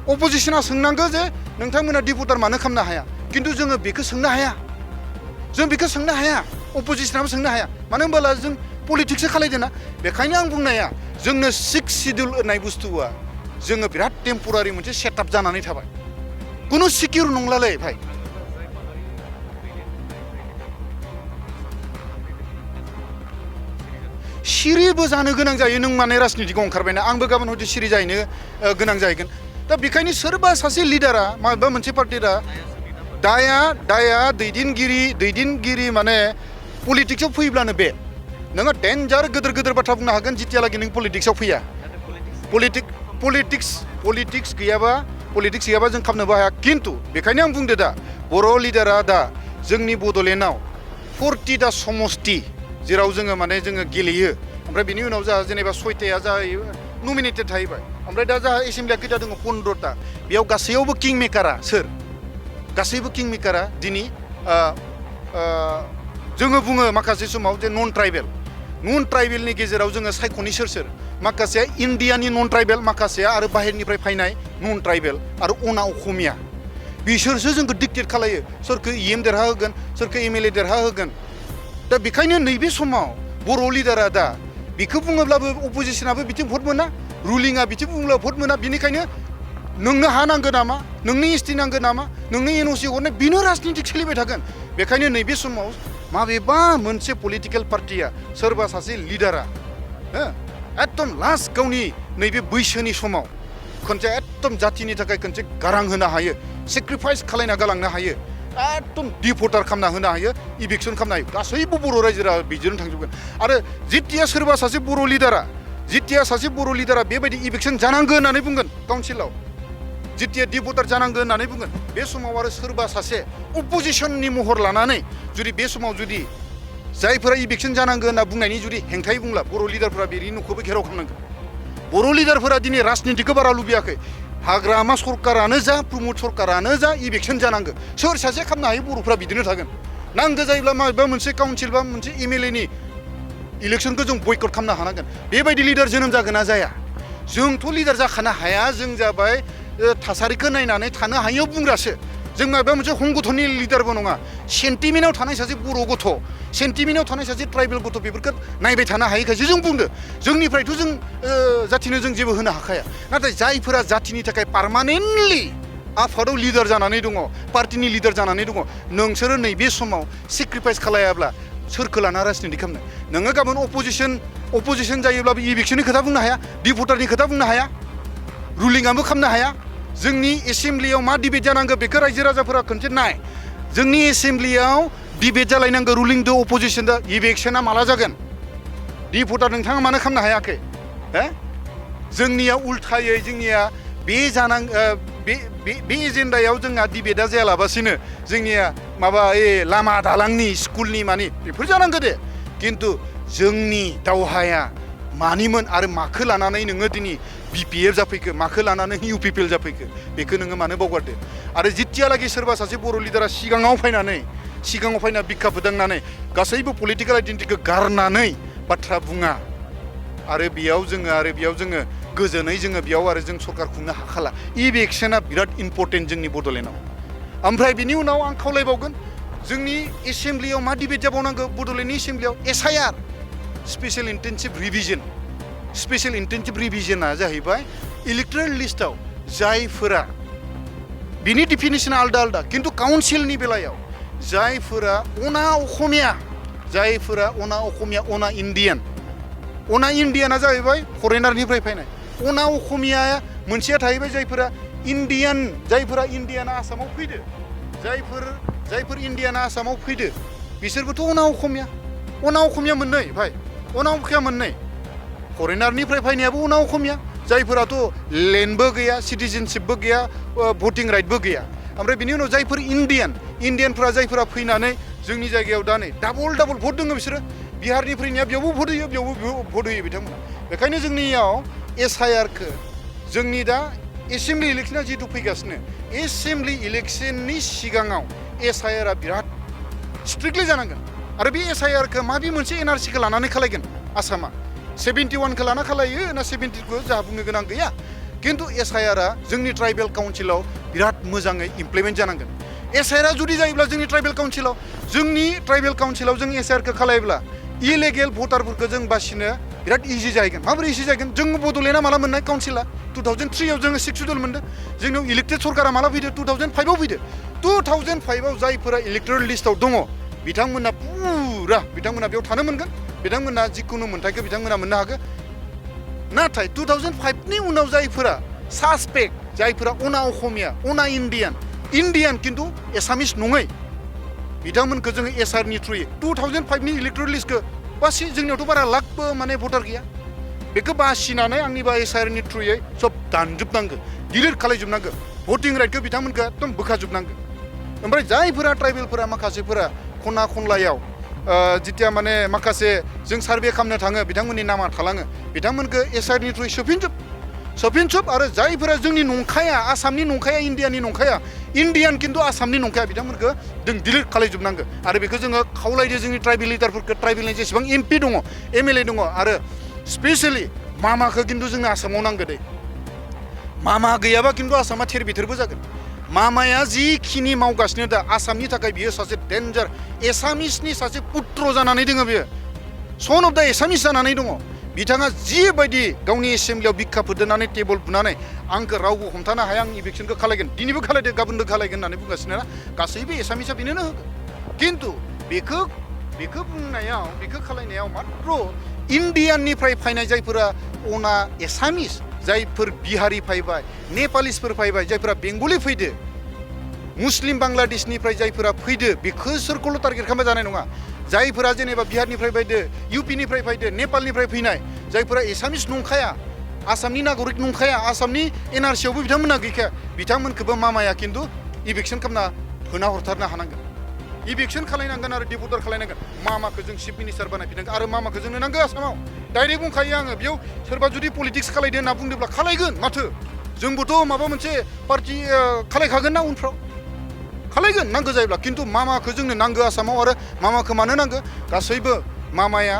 अपोजिशना सोंनांगौ जे नोंथांमोना डिबर्डार मानो खालामनो हाया खिन्थु जोङो बेखौ सोंनो हाया जों बेखौ सोंनो हाया अपोजिशनाबो सोंनो हाया मानो होनबोला जों पलिटिक्ससो खालायदों ना बेखायनो आं बुंनाया जोंनो 6 शिड्युल होननाय बुस्थुआ जोङो बिराद टेम्परारि मोनसे सेटआप जानानै थाबाय कुनु सिकिउर नंलालै भाई सिरिबो जानो गोनां जायो नों माने राजनितिखौ ओंखारबायना आंबो गाबोन हयथ' सिरि जाहैनो गोनां जाहैगोन दा बेखायनो सोरबा सासे लिडारा माबा मोनसे पार्टिरा दाया दैदेनगिरि माने पलिटिक्सआव फैब्लानो बे नोङो डेन्जार गिदिर बाथ्रा बुंनो हागोन जितियालागि नों पलिटिक्सआव फैया पलिटिक्स गैयाबा जों खालामनोबो हाया खिन्थु बेखायनो आं बुंदो दा बर' लिडारा दा जोंनि बड'लेण्डआव 40टा समस्ति जेराव जोङो माने जोङो गेलेयो ओमफ्राय बिनि उनाव जोंहा जेनेबा 6टाया जाहैयो नमिनेटेड थाहैबाय ओमफ्राय दा जोंहा एसेमब्लिया खैथा दङ 15टा बेयाव गासैयावबो किं मेकारा सोर गासैबो किं मेकारा दिनै जोङो बुङो माखासे समाव जे नन ट्राइबेलनि गेजेराव जोङो सायख'नि सोर माखासेया इण्डियानि नन ट्राइबेल माखासेया आरो बाहेरनिफ्राय फैनाय नन ट्राइबेल आरो अना अखमिया बिसोरसो जोंखौ डिक्टेट खालायो सोरखौ EM देरहा होगोन सोरखौ MLA देरहा होगोन दा बेखायनो नैबे समाव बर' लिडारा दा बेखौ बुङोब्लाबो अपोजिशनाबो बिथिं भट मोना रुलिङा बिथिं बुङोब्ला भट मोना बिनिखायनो नोंनो हा नांगौ नामा नोंनो ST नांगौ नामा नोंनो NOC हरनाय बेनो राजनितिक सोलिबाय थागोन बेखायनो नैबे समाव माबेबा मोनसे पलिटिकेल पार्टिया सोरबा सासे लिडारा एकदम लास्ट गावनि नैबे बैसोनि समाव खनसे एकदम जातिनि थाखाय खनसे गारां होनो हायो सेक्रिफाइस खालायना गालांनो हायो एकदम डिपर्टार खालामना होनो हायो इभिक्सन खालामनो हायो गासैबो बर' रायजोआ बिदिनो थांजोबगोन आरो जितिया सोरबा सासे बर' लिडारा बेबायदि इभिक्सन जानांगौ होननानै बुंगोन काउन्सिलाव जितिया डिपर्टार जानांगौ होननानै बुंगोन बे समाव आरो सोरबा सासे अपोजिशननि महर लानानै जुदि बे समाव जुदि जायफोरा इभिक्सन जानांगौ होनना बुंनायनि जुदि हेंथायै बुंला बर' लिडारफोरा बेनि न'खौबो घेराव खालामनांगोन बर' लिडारफोरा दिनै राजनितिखौ बारा लुबैयाखै हाग्रामा सरकारानो जा प्रमद सरकारानो जा इभिक्सन जानांगौ सोर सासे खालामनो हायो बर'फ्रा बिदिनो थागोन नांगौ जायोब्ला माबेबा मोनसे काउन्सिल बा मोनसे MLAनि इलेक्सनखौ जों बयकट खालामनो हानांगोन बेबायदि लिडार जोनोम जागोन ना जाया जोंथ' लिडार जाखानो हाया जों जाबाय थासारिखौ नायनानै थानो हायो बुंग्रासो जों माबा मोनसे संगठननि लिडारबो नङा सेन्टिमेन्टआव थानाय सासे बर' गथ' सेन्टिमेन्टआव थानाय सासे ट्राइबेल गथ' बेफोरखौ नायबाय थानो हायैखायसो जों बुंदो जोंनिफ्रायथ' जों जातिनो जों जेबो होनो हाखाया नाथाय जायफोरा जातिनि थाखाय पार्मानेन्टलि आफादाव लिडार जानानै दङ पार्टिनि लिडार जानानै दङ नोंसोरो नैबे समाव सेक्रिफाइस खालायाब्ला सोरखौ लाना राजनिति खालामनो नोङो गाबोन अपोजिशन जायोब्लाबो इभिक्सननि खोथा बुंनो हाया डिपर्टारनि खोथा बुंनो हाया रुलिङाबो खालामनो हाया जोंनि एसेमब्लियाव मा डिबेट जानांगौ बेखौ रायजो राजाफोरा खनसे नाय जोंनि एसेमब्लियाव डिबेट जालायनांगौ रुलिं दो अपोजिशन दो इभिक्सना माला जागोन डिपर्टार नोंथाङा मानो खालामनो हायाखै जोंनिया उल्थायै जोंनिया बे एजेन्डायाव जोंहा डिबेटआ जायालाबासिनो जोंनिया माबा लामा दालांनि स्कुलनि मानि बेफोर जानांगौ दे खिन्थु जोंनि दावहाया मानिमोन आरो माखौ लानानै नोङो दिनै BPF जाफैखो माखौ लानानै UPPL जाफैखो बेखौ नोङो मानो बावगारदो आरो जितियालागि सोरबा सासे बर' लिडारा सिगाङाव फैना बिखा फोदांनानै गासैबो पलिटिकेल आइडेन्टिटिखौ गारनानै बाथ्रा बुङा आरो बेयाव जोङो गोजोनै जोङो बेयाव आरो जों सरकार खुंनो हाखाला इभिक्सना बिराद इम्पर्टेन्ट जोंनि बड'लेण्डआव ओमफ्राय बिनि उनाव आं खावलायबावगोन जोंनि एसेमब्लियाव मा डिबेट जाबावनांगौ बड'लेण्डनि एसेमब्लियाव SIR स्पेशल इन्टेनसिभ रिभिजनआ जाहैबाय इलेक्टोरेल लिस्टआव जायफोरा बिनि डिफिनिसना आलदा खिन्थु काउन्सिलनि बेलायाव जायफोरा अना अखमिया अना इण्डियाना जाहैबाय फरेनारनिफ्राय फैनाय अना अखमिया मोनसेया थाहैबाय जायफोरा इण्डियाना आसामाव फैदो जायफोर इण्डियाना आसामाव फैदो बिसोरबोथ' अना अखमिया मोननै भाई अना अखमिया मोननै फरेनारनिफ्राय फैनायाबो अना अखमिया जायफोराथ' लेन्डबो गैया सिटिजेनशिपबो गैया भटिं राइटबो गैया ओमफ्राय बिनि उनाव जायफोर इण्डियानफ्रा जायफोरा फैनानै जोंनि जायगायाव दा नै डाबल भट दङ बिसोरो बिहारनि फैनाया बेयावबो भट होयो बेयावबो भट होयो बिथांमोना बेखायनो जोंनियाव एसआइआरखौ जोंनि दा एसेम्बलि इलेक्शना जिहेतु फैगासिनो एसेम्बलि इलेक्शननि सिगाङाव एसआइआरआ बिराद स्ट्रिक्टलि जानांगोन आरो बे एसआइआरखौ माबे मोनसे एनआरसिखौ लानानै खालायगोन आसामा 71खौ लाना खालायो ना 70खौ जाहा बुंनो गोनां गैया किन्तु एसआइआरआ जोंनि ट्राइबेल काउन्सिलाव बिराद मोजाङै इमप्लिमेन्ट जानांगोन एसआइआरआ जुदि जायोब्ला जोंनि ट्राइबेल काउन्सिलाव जों एसआइआरखौ खालायोब्ला इलिगेल भटारफोरखौ जों बासिनो बिराद इजि जाहैगोन माबोरै इजि जाहैगोन जों बड'लेण्डआ माला मोननाय काउन्सिला 2003आव जोङो 6 सिडुल मोनदों जोंनियाव इलेक्टेड सरकारा माला फैदो 2005आव फैदो 2005आव जायफोरा इलेक्टोरेल लिस्टआव दङ बिथांमोना बिथांमोना बेयाव थानो मोनगोन बिथांमोना जिखुनु मोन्थायखौ बिथांमोना मोननो हागोन नाथाय 2005नि उनाव जायफोरा सासपेक्ट जायफोरा अना असमिया अना इन्डियान किन्तु एसामिस नङै बिथांमोनखौ जोङो एसआरनि थ्रुयै 2005नि इलेक्टोरेल लिस्टखौ बासि जोंनियावथ' बारा लाखबो माने भटार गैया बेखौ बासिनानै आंनिबा एसआरनि थ्रुयै सब दानजोबनांगौ डिलिट खालायजोबनांगौ भटिं राइटखौ बिथांमोनखौ एकदम बोखाजोबनांगौ ओमफ्राय जायफोरा ट्राइबेलफोरा माखासेफोरा खना खनलायाव जितिया माने माखासे जों सार्भे खालामनो थाङो बिथांमोननि नामा थालाङो बिथांमोनखौ एसआरनि थ्रुयै सोफिनजोब आरो जायफोरा जोंनि नंखाया आसामनि नंखाया इन्डियानि नंखाया इन्डियान किन्तु आसामनि नंखाया बिथांमोनखौ जों डिलिट खालायजोबनांगौ आरो बेखौ जोङो खावलायदो जोंनि ट्राइबेल लिडारफोरखौ ट्राइबेलनि जेसेबां एमपि दङ एमएलए दङ आरो स्पेसियेलि मामाखौ किन्तु जोंनो आसामाव नांगौ दे मामा गैयाबा किन्तु आसामा थेर बेथेरबो जागोन मामाया जिखिनि मावगासिनो दा आसामनि थाखाय बियो सासे डेन्जार एसामिसनि सासे पुत्र जानानै दङ बियो सन अफ दा एसामिस जानानै दङ बिथाङा जिबायदि गावनि एसेम्बलियाव बिखा फोदेरनानै टेबोल बुनानै आंखौ रावबो हमथानो हाया आं इभिक्सनखौ खालायगोन दिनैबो खालायदो गाबोनबो खालायगोन होननानै बुंगासिनो ना गासैबो एसामिसआ बेनोनो होगोन किन्तु बेखौ बेखौ खालायनायाव मात्र इन्डियाननिफ्राय फैनाय जायफोरा अना एसामिस जायफोर बिहारि फैबाय नेपालिसफोर फैबाय जायफोरा बेंगलि फैदो मुस्लिम बांलादेशनिफ्राय जायफोरा फैदो बेखौसोरखौल' टारगेट खालामबा जानाय नङा जायफोरा जेनेबा बिहारनिफ्राय फैदो इउपिनिफ्राय फैदो नेपालनिफ्राय फैनाय जायफोरा एसामिस नंखाया आसामनि नागरिक नंखाया आसामनि एनआरसियावबो बिथांमोना गैखाया बिथांमोनखौबो मामाया किन्तु इभिक्सन खालामना होना हरथारनो हानांगोन इभिक्सन खालायनांगोन आरो डिपर्टार खालायनांगोन मामाखौ जों चिफ मिनिस्टार बानायफिननांगोन आरो मामाखौ जोंनो नांगौ आसामाव डाइरेक्ट बुंखायो आङो बेयाव सोरबा जुदि पलिटिक्स खालायदो होनना बुंदोंब्ला खालायगोन माथो जोंबोथ' माबा मोनसे पार्टि खालायखागोन ना उनफ्राव खालायगोन नांगौ जायोब्ला किन्तु मामाखौ जोंनो नांगौ आसामाव आरो मामाखौ मानो नांगौ गासैबो मामाया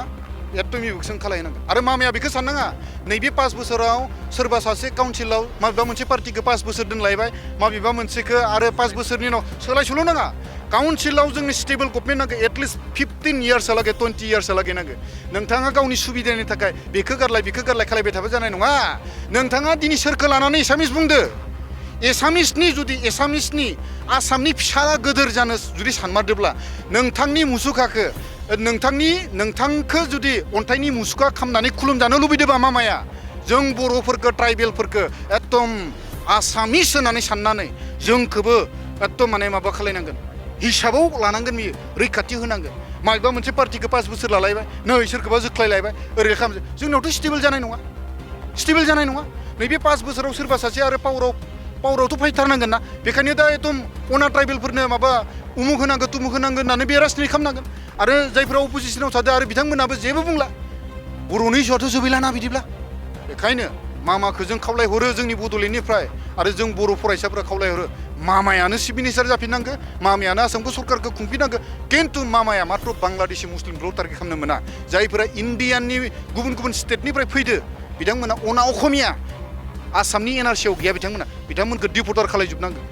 एकदम इभिक्सन खालायनांगोन आरो मामाया बेखौ साननाङा नैबे 5 बोसोराव सोरबा सासे काउन्सिलाव माबेबा मोनसे पार्टिखौ 5 बोसोर दोनलायबाय माबेबा मोनसेखौ आरो 5 बोसोरनि उनाव सोलाय सोल' नाङा काउन्सिलाव जोंनि स्टेबल गभर्नमेन्ट नांगौ एटलिस्ट 15 इयार्सहालागै 20 इयार्सहालागै नांगौ नोंथाङा गावनि सुबिदानि थाखाय बेखौ गारलाय खालायबाय थाबा जानाय नङा नोंथाङा दिनै सोरखौ लानानै एसामिस बुंदो एसामिसनि आसामनि फिसा गोदोर जानो जुदि सानमारदोब्ला नोंथांनि मुसुखाखौ नोंथांखौ जुदि अन्थाइनि मुसुखा खालामनानै खुलुमजानो लुबैदोंबा मामाया जों बर'फोरखौ ट्राइबेलफोरखौ एकदम आसामिस होननानै साननानै जोंखौबो एकदम माने माबा खालायनांगोन हिसाबाव लानांगोन बियो रैखाथि होनांगोन माबेबा मोनसे पार्टिखौ 5 बोसोर लालायबाय नै सोरखौबा जोख्लायलायबाय ओरै खालामसै जोंनावथ' स्टेबल जानाय नङा नैबे 5 बोसोराव सोरबा सासे आरो पावारावथ' फैथारनांगोन ना बेखायनो दा एकदम अना ट्राइबेलफोरनो माबा उमुक होनांगौ तुमुक होनांगौ होननानै बे राजनिति खालामनांगोन आरो जायफोरा अपोजिसनाव थादों आरो बिथांमोनाबो जेबो बुंला बर'नि इस्युआथ' जोबैलाना बिदिब्ला बेखायनो मामाखौ जों खावलायहरो जोंनि बड'लेण्डनिफ्राय आरो जों बर' फरायसाफोरा खावलायहरो मामायानो चिफ मिनिस्टार जाफिननांगौ मामायानो आसामखौ सरकारखौ खुंफिननांगौ किन्तु मामाया मात्र बांलादेशि मुस्लिमखौल' टारगेट खालामनो मोना जायफोरा इन्डियाननि गुबुन स्टेटनिफ्राय फैदो बिथांमोना अना असमिया आसामनि एनआरसियाव गैया बिथांमोनखौ डिपर्टार खालायजोबनांगौ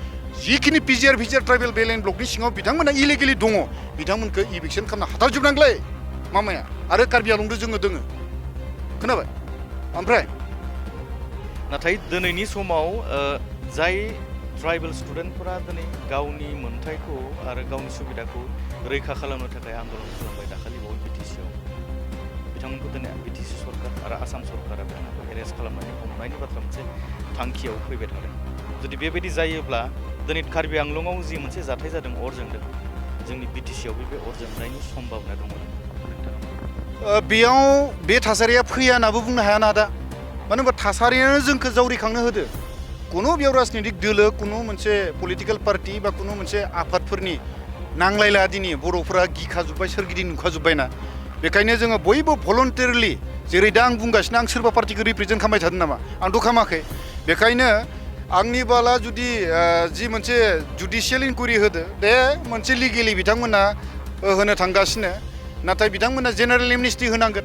जिखिनि पिजिआर ट्राइबेल बेल एन्ड ब्लकनि सिङाव बिथांमोना इलिगेलि दङ बिथांमोनखौ इभिक्सन खालामना हाथारजोबनांगौलै मामाया आरो कार्बि आंलंजों जोङो दोङो खोनाबाय ओमफ्राय नाथाय दिनैनि समाव जाय ट्राइबेल स्टुडेन्टफोरा दिनै गावनि मोन्थायखौ आरो गावनि सुबिदाखौ रैखा खालामनो थाखाय आन्दलन खालामबाय दाखालि बावै बिटिसिआव बिथांमोनखौ दिनै बिटिसि सरकार आरो आसाम सरकारा बिथांमोनखौ एरेस्ट खालामनानै हमनायनि बाथ्रा मोनसे थांखियाव फैबाय थादों जुदि बेबायदि जायोब्ला दिनै कार्बि आंलंआव जि मोनसे जाथाय जादों अर जोंदों जोंनि बिटिसिआवबो बे अर जोंनायनि सम्भाबना दङ बेयाव बे थासारिया फैया होननाबो बुंनो हाया ना दा मानो होनबा थासारियानो जोंखौ जावरिखांनो होदो कुनु बेयाव राजनितिक दोलो कुनु मोनसे पलिटिकेल पार्टि बा कुनु मोनसे आफादफोरनि नांलायला दिनै बर'फोरा गिखाजोब्बाय सोरगिदिं नुखाजोब्बायना बेखायनो जोङो बयबो भलन्टारिलि जेरै दा आं बुंगासिनो आं सोरबा पार्टिखौ रिप्रेजेन्ट खालामबाय थादों नामा आंथ' खालामाखै बेखायनो आंनि बाला जुदि जि मोनसे जुडिशियेल इनकुवेरि होदो दे मोनसे लिगेलि बिथांमोना होनो थांगासिनो नाथाय बिथांमोना जेनेरेल एमनेस्टि होनांगोन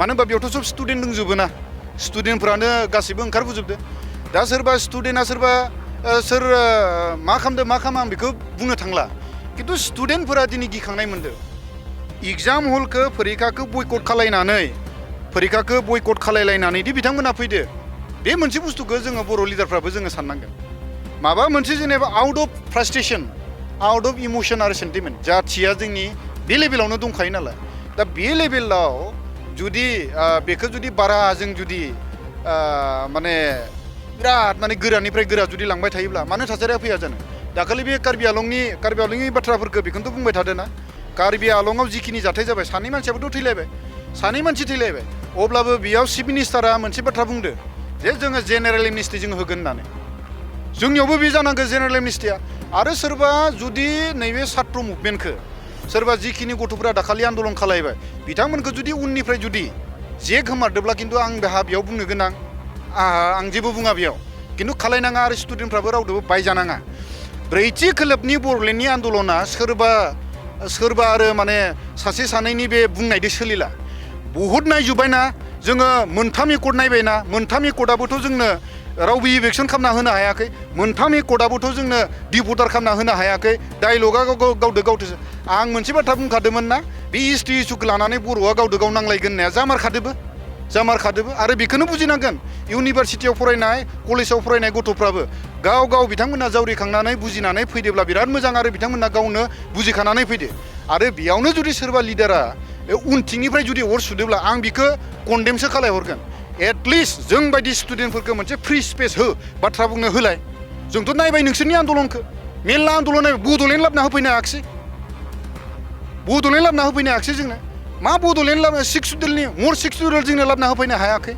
मानो होनबा बेयावथ' सब स्टुडेन्ट दंजोबो ना स्टुडेन्टफ्रानो गासैबो ओंखारबोजोबदो दा सोरबा स्टुडेन्टआ सोरबा सोर मा खालामदो मा खालामा आं बेखौ बुंनो थांला खिन्थु स्टुडेन्टफोरा दिनै गिखांनाय मोनदो एग्जाम हलखौ फरिखाखौ बयकट खालायलायनानै दि बिथांमोना फैदो बे मोनसे बुस्थुखौ जोङो बर' लिडारफ्राबो जोङो साननांगोन माबा मोनसे जेनेबा out of frustration out of emotion आरो सेन्टिमेन्ट जाथिया जोंनि बे लेभेलावनो दंखायो नालाय दा बे लेभेलाव जुदि बेखौ जुदि बारा जों जुदि माने बिराद माने गोरानिफ्राय गोरा जुदि लांबाय थायोब्ला मानो थासारिया फैया जानो दाखालि बे कार्बि आलंनि बाथ्राफोरखौ बेखौनोथ' बुंबाय थादों ना कार्बि आलंआव जिखिनि जाथाय जाबाय सानै मानसियाबोथ' थैलायबाय सानै मानसि थैलायबाय अब्लाबो बेयाव चिफ मिनिस्टारा मोनसे बाथ्रा बुंदो जे जोङो जेनेरेल एमनेस्टि जोङो होगोन होननानै जोंनियावबो बे जानांगौ जेनेरेल एमनेस्टिया आरो सोरबा जुदि नैबे सात्र मुभमेन्टखौ सोरबा जिखिनि गथ'फोरा दाखालि आन्दलन खालायबाय बिथांमोनखौ जुदि उननिफ्राय जुदि जे गोमारदोब्ला खिन्थु आं बेयाव बुंनो गोनां आं जेबो बुङा बेयाव खिन्थु खालायनाङा आरो स्टुडेन्टफ्राबो रावदोबो बायजानाङा ब्रैथि खोलोबनि बर'लेण्डनि आन्दलना सोरबा आरो माने सासे सानैनि बे बुंनायदो सोलिला बहुद नायजोब्बायना जोङो मोनथाम एकर्ड नायबायना मोनथाम एकर्डआबोथ' जोंनो रावबो इभिक्सन खालामना होनो हायाखै मोनथाम एकर्डआबोथ' जोंनो डिभटार खालामना होनो हायाखै डायलगा गावदो आं मोनसे बाथ्रा बुंखादोंमोन ना बे हिस्ट्रि इस्युखौ लानानै बर'आ गावदो गाव नांलायगोन होननाया जामारखादोबो आरो बेखौनो बुजिनांगोन इउनिभारसिटियाव फरायनाय कलेजाव फरायनाय गथ'फ्राबो गाव बिथांमोना जावरिखांनानै बुजिनानै फैदोब्ला बिराद मोजां आरो बिथांमोना गावनो बुजिखानानै फैदो आरो बेयावनो जुदि सोरबा लिडारा उनथिंनिफ्राय जुदि अर सुदोब्ला आं बेखौ कन्डेमसो खालायहरगोन एटलिस्ट जों बायदि स्टुडेन्टफोरखौ मोनसे फ्रि स्पेस हो बाथ्रा बुंनो होलाय जोंथ' नायबाय नोंसोरनि आन्दलनखौ मेरला आन्दलन नायबाय बड'लेण्ड लाबोना होफैनो हायाखिसै जोंनो मा बड'लेण्ड लाबोना सिक्सुडेलनि जोंनो लाबोना होफैनो हायाखै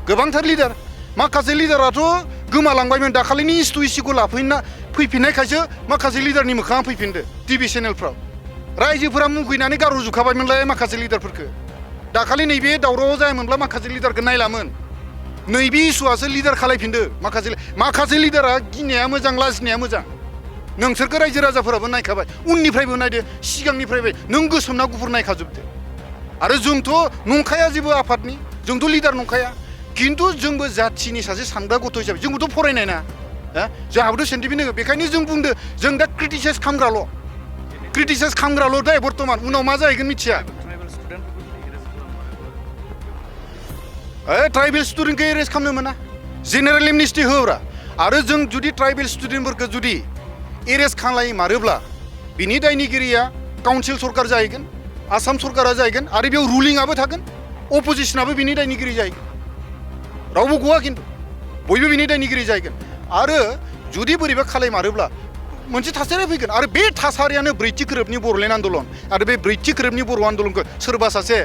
गोबांथार लिडार माखासे लिडाराथ' गोमालांबायमोन दाखालिनि इस्युखौ फैफिननायखायसो माखासे लिडारनि मोखाङा फैफिनदो टिभि चेनेलफ्राव रायजोफोरा मुगैनानै गारहरजोबखाबायमोनलाय माखासे लिडारफोरखौ दाखालि नैबे दावरावआव जायामोनब्ला माखासे लिडारखौ नायलामोन नैबे इस्युआसो लिडार खालायफिनदो माखासे लिडारा गिनाया मोजां लाजिनाया मोजां नोंसोरखौ रायजो राजाफोराबो नायखाबाय उननिफ्रायबो नायदो सिगांनिफ्रायबो नों गोसोम ना गुफुर नायखाजोबदो आरो जोंथ' नंखाया जेबो आफादनि जोंथ' लिडार नंखाया खिन्थु जोंबो जाथिनि सासे सानग्रा गथ' हिसाबै जोंबोथ' फरायनाय ना जोंहाबोथ' सेन्टिमेन्ट होगो बेखायनो जों बुंदो जों दा क्रिटिसाइज खालामग्राल' दा बर्थमान उनाव मा जाहैगोन मिथिया ट्राइबेल स्टुडेन्टखौ एरेस्ट खालामनो मोना जेनेरेल एमनेस्टि होब्रा आरो जों जुदि ट्राइबेल स्टुडेन्टफोरखौ जुदि एरेस्ट खालायमारोब्ला बिनि दायनिगिरिया काउन्सिल सरकार जाहैगोन आसाम सरकारा जाहैगोन आरो बेयाव रुलिंआबो थागोन अपोजिसनाबो बिनि दायनिगिरि जाहैगोन रावबो गवा खिन्थु बयबो बिनि दायनिगिरि जाहैगोन आरो जुदि बोरैबा खालायमारोब्ला मोनसे थासारिया फैगोन आरो बे थासारियानो ब्रैथि खोरोबनि बर'लेण्ड आन्दलन आरो बे ब्रैथि खोरोबनि बर' आन्दलनखौ सोरबा सासे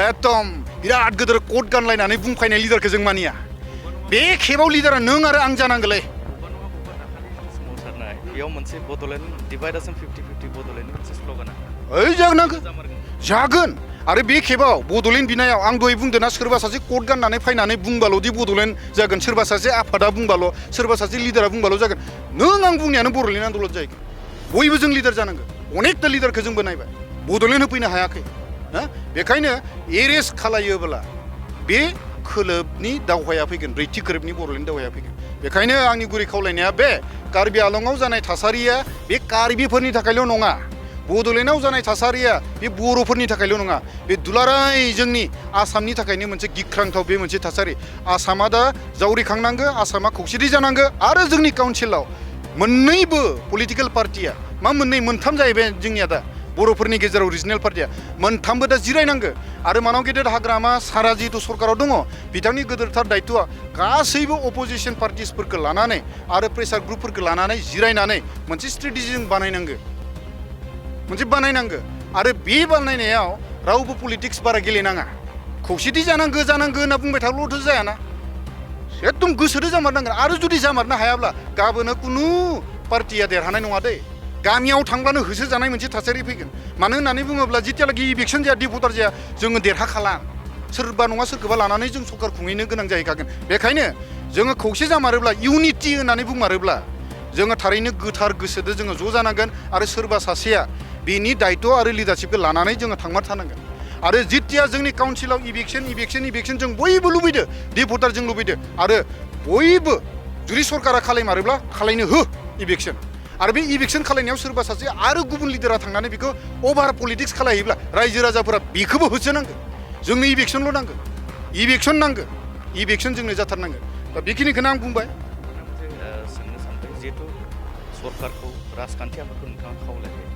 एकदम बिराद गिदिर कोट गानलायनानै बुंफायनाय लिडारखौ जों मानिया बे खेबाव लिडारा नों आरो आं जानांगौलै बेयाव मोनसे बड'लेण्ड डिभाइडेसन 50-50 बड'लेण्डनि मोनसे स्ल'गाना जागोन आरो बे खेबाव बड'लेण्ड बिनायाव आं दहाय बुंदों ना सोरबा सासे कोट गाननानै फैनानै बुंबाल'दि बड'लेण्ड जागोन सोरबा सासे आफादा बुंबाल' सोरबा सासे लिडारा बुंबाल' जागोन नों आं बुंनायानो बर'लेण्ड आन्दलन जाहैगोन बयबो जों लिडार जानांगौ अनेकथा लिडारखौ जोंबो नायबाय बड'लेण्ड होफैनो हायाखै बेखायनो एरेस्ट खालायोब्ला बे खोलोबनि दावहाया फैगोन ब्रैथि खोलोबनि बर'लेण्ड दावहाया फैगोन बेखायनो आंनि गुरै खावलायनाया बे कार्बि आलंआव जानाय थासारिया बे कार्बिफोरनि थाखायल' नङा बड'लेण्डआव जानाय थासारिया बे बर'फोरनि थाखायल' नङा बे दुलाराय जोंनि आसामनि थाखायनो मोनसे गिख्रांथाव बे मोनसे थासारि आसामा दा जावरिखांनांगौ आसामा खौसेथि जानांगौ आरो जोंनि काउन्सिलाव मोननैबो पलिटिकेल पार्टिया मोनथाम जाहैबाय जोंनिया दा बर'फोरनि गेजेराव रिजनेल पार्टिया मोनथामबो दा जिरायनांगौ आरो मानाव गेदेर हाग्रामा सारा जिहेतु सरकाराव दङ बिथांनि गोदोरथार दायथ'आ गासैबो अपोजिसन पार्टिसफोरखौ लानानै आरो प्रेसार ग्रुपफोरखौ लानानै जिरायनानै मोनसे स्ट्रेटेजि बानायनांगौ आरो बे बानायनायाव रावबो पलिटिक्स बारा गेलेनाङा खौसेथि जानांगौ होनना बुंबाय थाब्लाथ' जायाना एकदम गोसोदो जामारनांगोन आरो जुदि जामारनो हायाब्ला गाबोनो कुनु पार्टिया देरहानाय नङा दै गामियाव थांब्लानो होसोजानाय मोनसे थासारि फैगोन मानो होननानै बुङोब्ला जेतियालागि इभिक्सन जाया डिभटार जाया जोङो देरहाखाला सोरबा नङा सोरखौबा लानानै जों सरकार खुंहैनो गोनां जाहैखागोन बेखायनो जोङो खौसे जामारोब्ला इउनिटि होननानै बुंमारोब्ला जोङो थारैनो गोथार गोसोजों जोङो ज' जानांगोन आरो सोरबा सासेया बेनि दायित्व आरो लिडारशिपखौ लानानै जोङो थांमार थानांगोन आरो जेतिया जोंनि काउन्सिलाव इभिक्सन जों बयबो लुबैदो डिभटार जों लुबैदो आरो बयबो जुदि सरकारा खालायमारोब्ला खालायनो हो इभिक्सन आरो बे इभिक्सन खालायनायाव सोरबा सासे आरो गुबुन लिडारा थांनानै बेखौ अभार पलिटिक्स खालायोब्ला रायजो राजाफोरा बेखौबो होसोनांगोन जोंनो इभिक्सनल' नांगौ इभिक्सन नांगौ इभिक्सन जोंनो जाथारनांगोन दा बेखिनिखौनो आं बुंबाय सोंनो सानबाय जिहेतु सरकारखौ राजखान्थि आफादखौ नोंथाङा खावलायबाय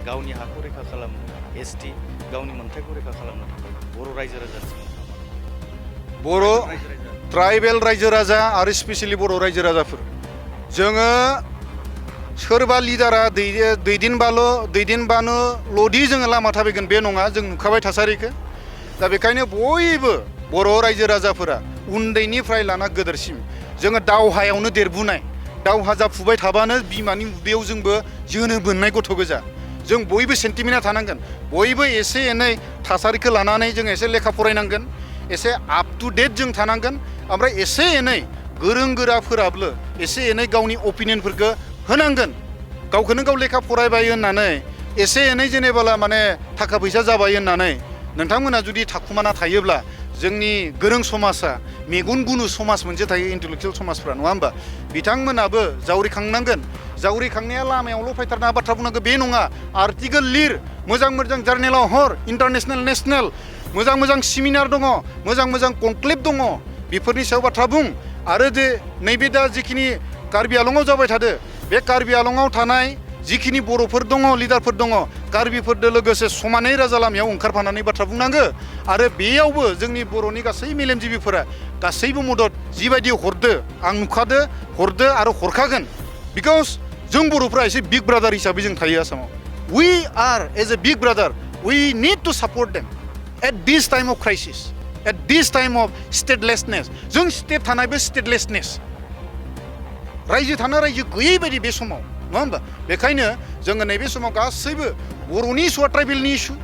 गावनि हाखौ रैखा खालामनो एसटि गावनि मोन्थायखौ रैखा खालामनो थाखाय बर' रायजो राजानि बर' ट्राइबेल रायजो राजा आरो स्पेसियेलि बर' रायजो राजाफोर जोङो सोरबा लिडारा दैदेनबानोल'दि जोङो लामा थाबायगोन बे नङा जों नुखाबाय थासारिखौ दा बेखायनो बयबो बर' रायजो राजाफोरा उन्दैनिफ्राय लाना गोदोरसिम जोङो दावहायावनो देरबोनाय दावहा जाफुबाय थाबानो बिमानि उदैयाव जोंबो जोनोम मोननाय गथ' गोजा जों बयबो सेन्टिमेन्टआ थानांगोन बयबो एसे एनै थासारिखौ लानानै जों एसे लेखा फरायनांगोन एसे आप टु डेट जों थानांगोन ओमफ्राय एसे एनै गोरों गोराफोराबो एसे एनै गावनि अपिनियनफोरखौ होनांगोन गावखौनो गाव लेखा फरायबाय होननानै एसे एनै जेनेबाला माने थाखा फैसा जाबाय होननानै नोंथांमोना जुदि थाखुमाना थायोब्ला जोंनि गोरों समाजा मेगन गुनु समाज मोनसे थायो इन्टेलेक्चुवेल समाजफ्रा नङा होमबा बिथांमोनाबो जावरिखांनांगोन जावरिखांनाया लामायावल' फैथारना बाथ्रा बुंनांगौ बे नङा आर्टिकेल लिर मोजां मोजां जार्नेलाव हर इन्टारनेसनेल नेसनेल मोजां मोजां सेमिनार दङ मोजां कनक्लेभ दङ बेफोरनि सायाव बाथ्रा बुं आरो जे नैबे दा जिखिनि कार्बि आलंआव जाबाय थादो बे कार्बि आलंआव थानाय जिखिनि बर'फोर दङ लिडारफोर दङ कार्बिफोरजों लोगोसे समानै राजा लामायाव ओंखारफानानै बाथ्रा बुंनांगो आरो बेयावबो जोंनि बर'नि गासै मेलेमजिबिफोरा गासैबो मदद जिबायदि हरदो आं नुखादो हरदो आरो हरखागोन बिकज जों बर'फ्रा एसे बिग ब्रादार हिसाबै जों थायो आसामाव we are as a big brother we need to support them at this time of crisis at this time of statelessness जों स्टेट थानायबो स्टेटलेसनेस रायजो थानो रायजो गैयै बायदि बे समाव नङा होमबा बेखायनो जोङो नैबे समाव गासैबो बर'नि इस्युआ ट्राइबेलनि इस्यु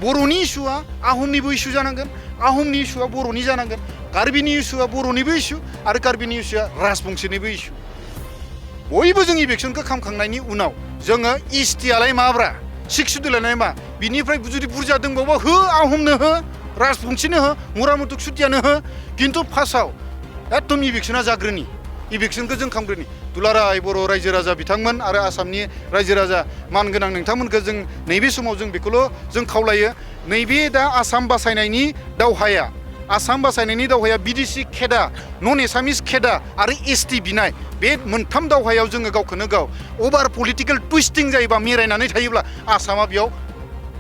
बर'नि इस्युआ आहमनिबो इस्यु जानांगोन आहमनि इस्युआ बर'नि जानांगोन कार्बिनि इस्युआ बर'निबो इस्यु आरो कार्बिनि इस्युआ राजबंशिनिबो इस्यु बयबो जों इभिक्सनखौ खालामखांनायनि उनाव जोङो इस्टियालाय माब्रा सिक्स सिडिउलालाय मा बिनिफ्राय जुदि बुरजा दंबावबा हो आहमनो हो राजबंशिनो हो मुरामुथुक सुतियानो हो खिन्थु फार्स्टआव एकदम इभिक्सना जाग्रोनि इभिक्सनखौ जों खालामग्रोनि दुलाराय बर' रायजो राजा बिथांमोन आरो आसामनि रायजो राजा मानगोनां नोंथांमोनखौ जों नैबे समाव जों बेखौल' जों खावलायो नैबे दा आसाम बासायनायनि दावहाया BTC खेदा नन एसामिस खेदा आरो एसटि बिनाय बे मोनथाम दावहायाव जोङो गावखौनो गाव अभार पलिटिकेल टुइस्टिं जायोबा मिरायनानै थायोब्ला आसामा बेयाव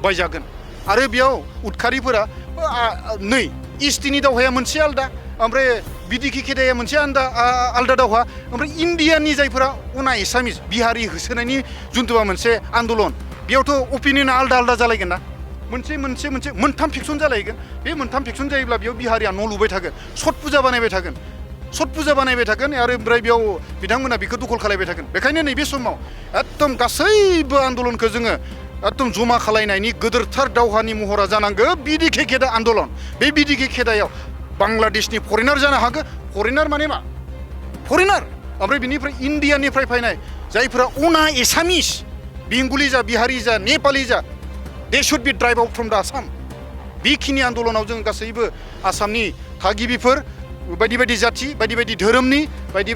बायजागोन आरो बेयाव उदखारिफोरा नै इस्टिनि दावहाया मोनसे आलदा ओमफ्राय BTC खेदाया मोनसे आलदा दावहा ओमफ्राय इन्डियानि जायफोरा अना एसामिस बिहारि होसोनायनि जुन्थुवा मोनसे आन्दलन बेयावथ' अपिनियना आलदा जालायगोन ना मोनसे मोनथाम फेक्सन जालायगोन बे मोनथाम फेक्सन जायोब्ला बेयाव बिहारिया न' लुबाय थागोन सत पुजा बानायबाय थागोन आरो ओमफ्राय बेयाव बिथांमोना बेखौ दखल खालायबाय थागोन बेखायनो नैबे समाव एकदम गासैबो आन्दलनखौ जोङो एकदम जमा खालायनायनि गोदोरथार दावहानि महरा जानांगौ BTC खेदा आन्दलन बे BTC खेदायाव बांलादेशनि फरेनार जानो हागौ फरेनार माने मा फरेनार ओमफ्राय बिनिफ्राय इन्डियानिफ्राय फैनाय जायफोरा अना एसामिस बेंगलि जा बिहारि जा नेपालि जा they should B drive out from द आसाम बेखिनि आन्दलनाव जों गासैबो आसामनि थागिबिफोर बायदि जाथि बायदि धोरोमनि बायदि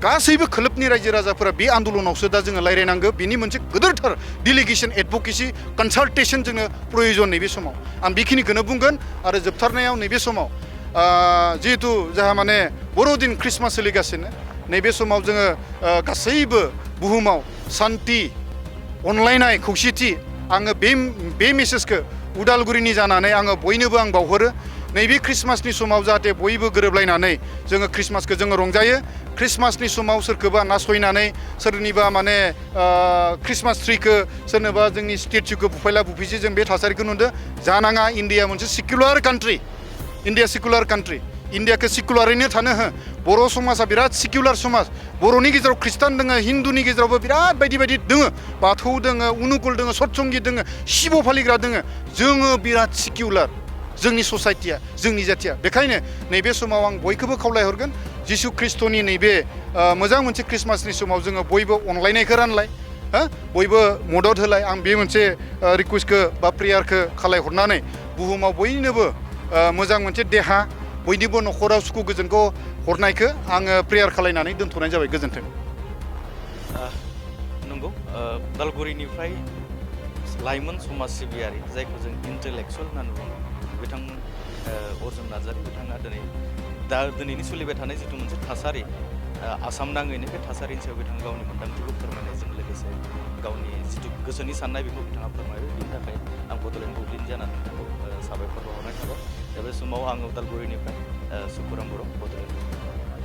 गासैबो खोलोबनि रायजो राजाफोरा बे आन्दलनावसो दा जोङो रायज्लायनांगौ बिनि मोनसे गोदोरथार डेलिगेसन एडभकेसि कनसाल्टेसन जोंनो प्रयोजन नैबे समाव आं बेखिनिखौनो बुंगोन आरो जोबथारनायाव नैबे समाव जिहेतु जोंहा माने बर'दिन ख्रिस्टमास सोलिगासिनो नैबे समाव जोङो गासैबो बुहुमाव सान्ति अनलायनाय खौसेथि आङो बे मेसेजखौ उदालगुरिनि जानानै आङो बयनोबो आं बावहरो नैबे ख्रिस्टमासनि समाव जाहाथे बयबो गोरोबलायनानै जोङो ख्रिस्टमासखौ जोङो रंजायो ख्रिस्टमासनि समाव सोरखौबा नासयनानै सोरनिबा माने ख्रिस्टमास ट्रिखौ सोरनोबा जोंनि स्टेचुखौ बुफायला बुफिसि जों बे थासारिखौ नुदों जानाङा इन्डिया मोनसे सेकुलार कान्ट्रि इन्डियाखौ सेकुलारैनो थानो हो बर' समाजा बिराद सिकिउलार समाज बर'नि गेजेराव ख्रिस्टान दोङो हिन्दुनि गेजेरावबो बिराद बायदि बायदि दोङो बाथौ दोङो उनुकुल दोङो सतसंगि दोङो शिब फालिग्रा दोङो जोङो बिराद सिकिउलार जोंनि ससाइटिया जोंनि जातिया बेखायनो नैबे समाव आं बयखौबो खावलायहरगोन जिसु ख्रिस्टनि नैबे मोजां मोनसे ख्रिस्टमासनि समाव जोङो बयबो अनलायनायखौ रानलाय बयबो मदद होलाय आं बे मोनसे रिक्वेस्टखौ बा प्रेयारखौ खालायहरनानै बुहुमाव बयनोबो मोजां मोनसे देहा बयनिबो न'खराव सुखु गोजोनखौ हरनायखौ आङो प्रेयार खालायनानै दोनथ'नाय जाबाय गोजोन्थों नंगौ उदालगुरिनिफ्राय लाइमोन समाज सिबियारि जायखौ जों इन्टेलेक्सुवेल होननानै बुङो बिथां अर्जुन नार्जारि बिथाङा दिनैनि सोलिबाय थानाय जिथु मोनसे थासारि आसाम नाङैनो बे थासारिनि सायाव बिथाङा गावनि मोन्दांथिखौ फोरमायनायजों लोगोसे गावनि जिथु गोसोनि साननाय बेखौ बिथाङा फोरमायबाय बेनि थाखाय आं बड'लेण्ड बुब्लिनि जानानै बिथांखौ साबायखर बावहरनाय थाबाय दा बे समाव आङो उदालगुरिनिफ्राय सुखुराम बर' बड'लेण्ड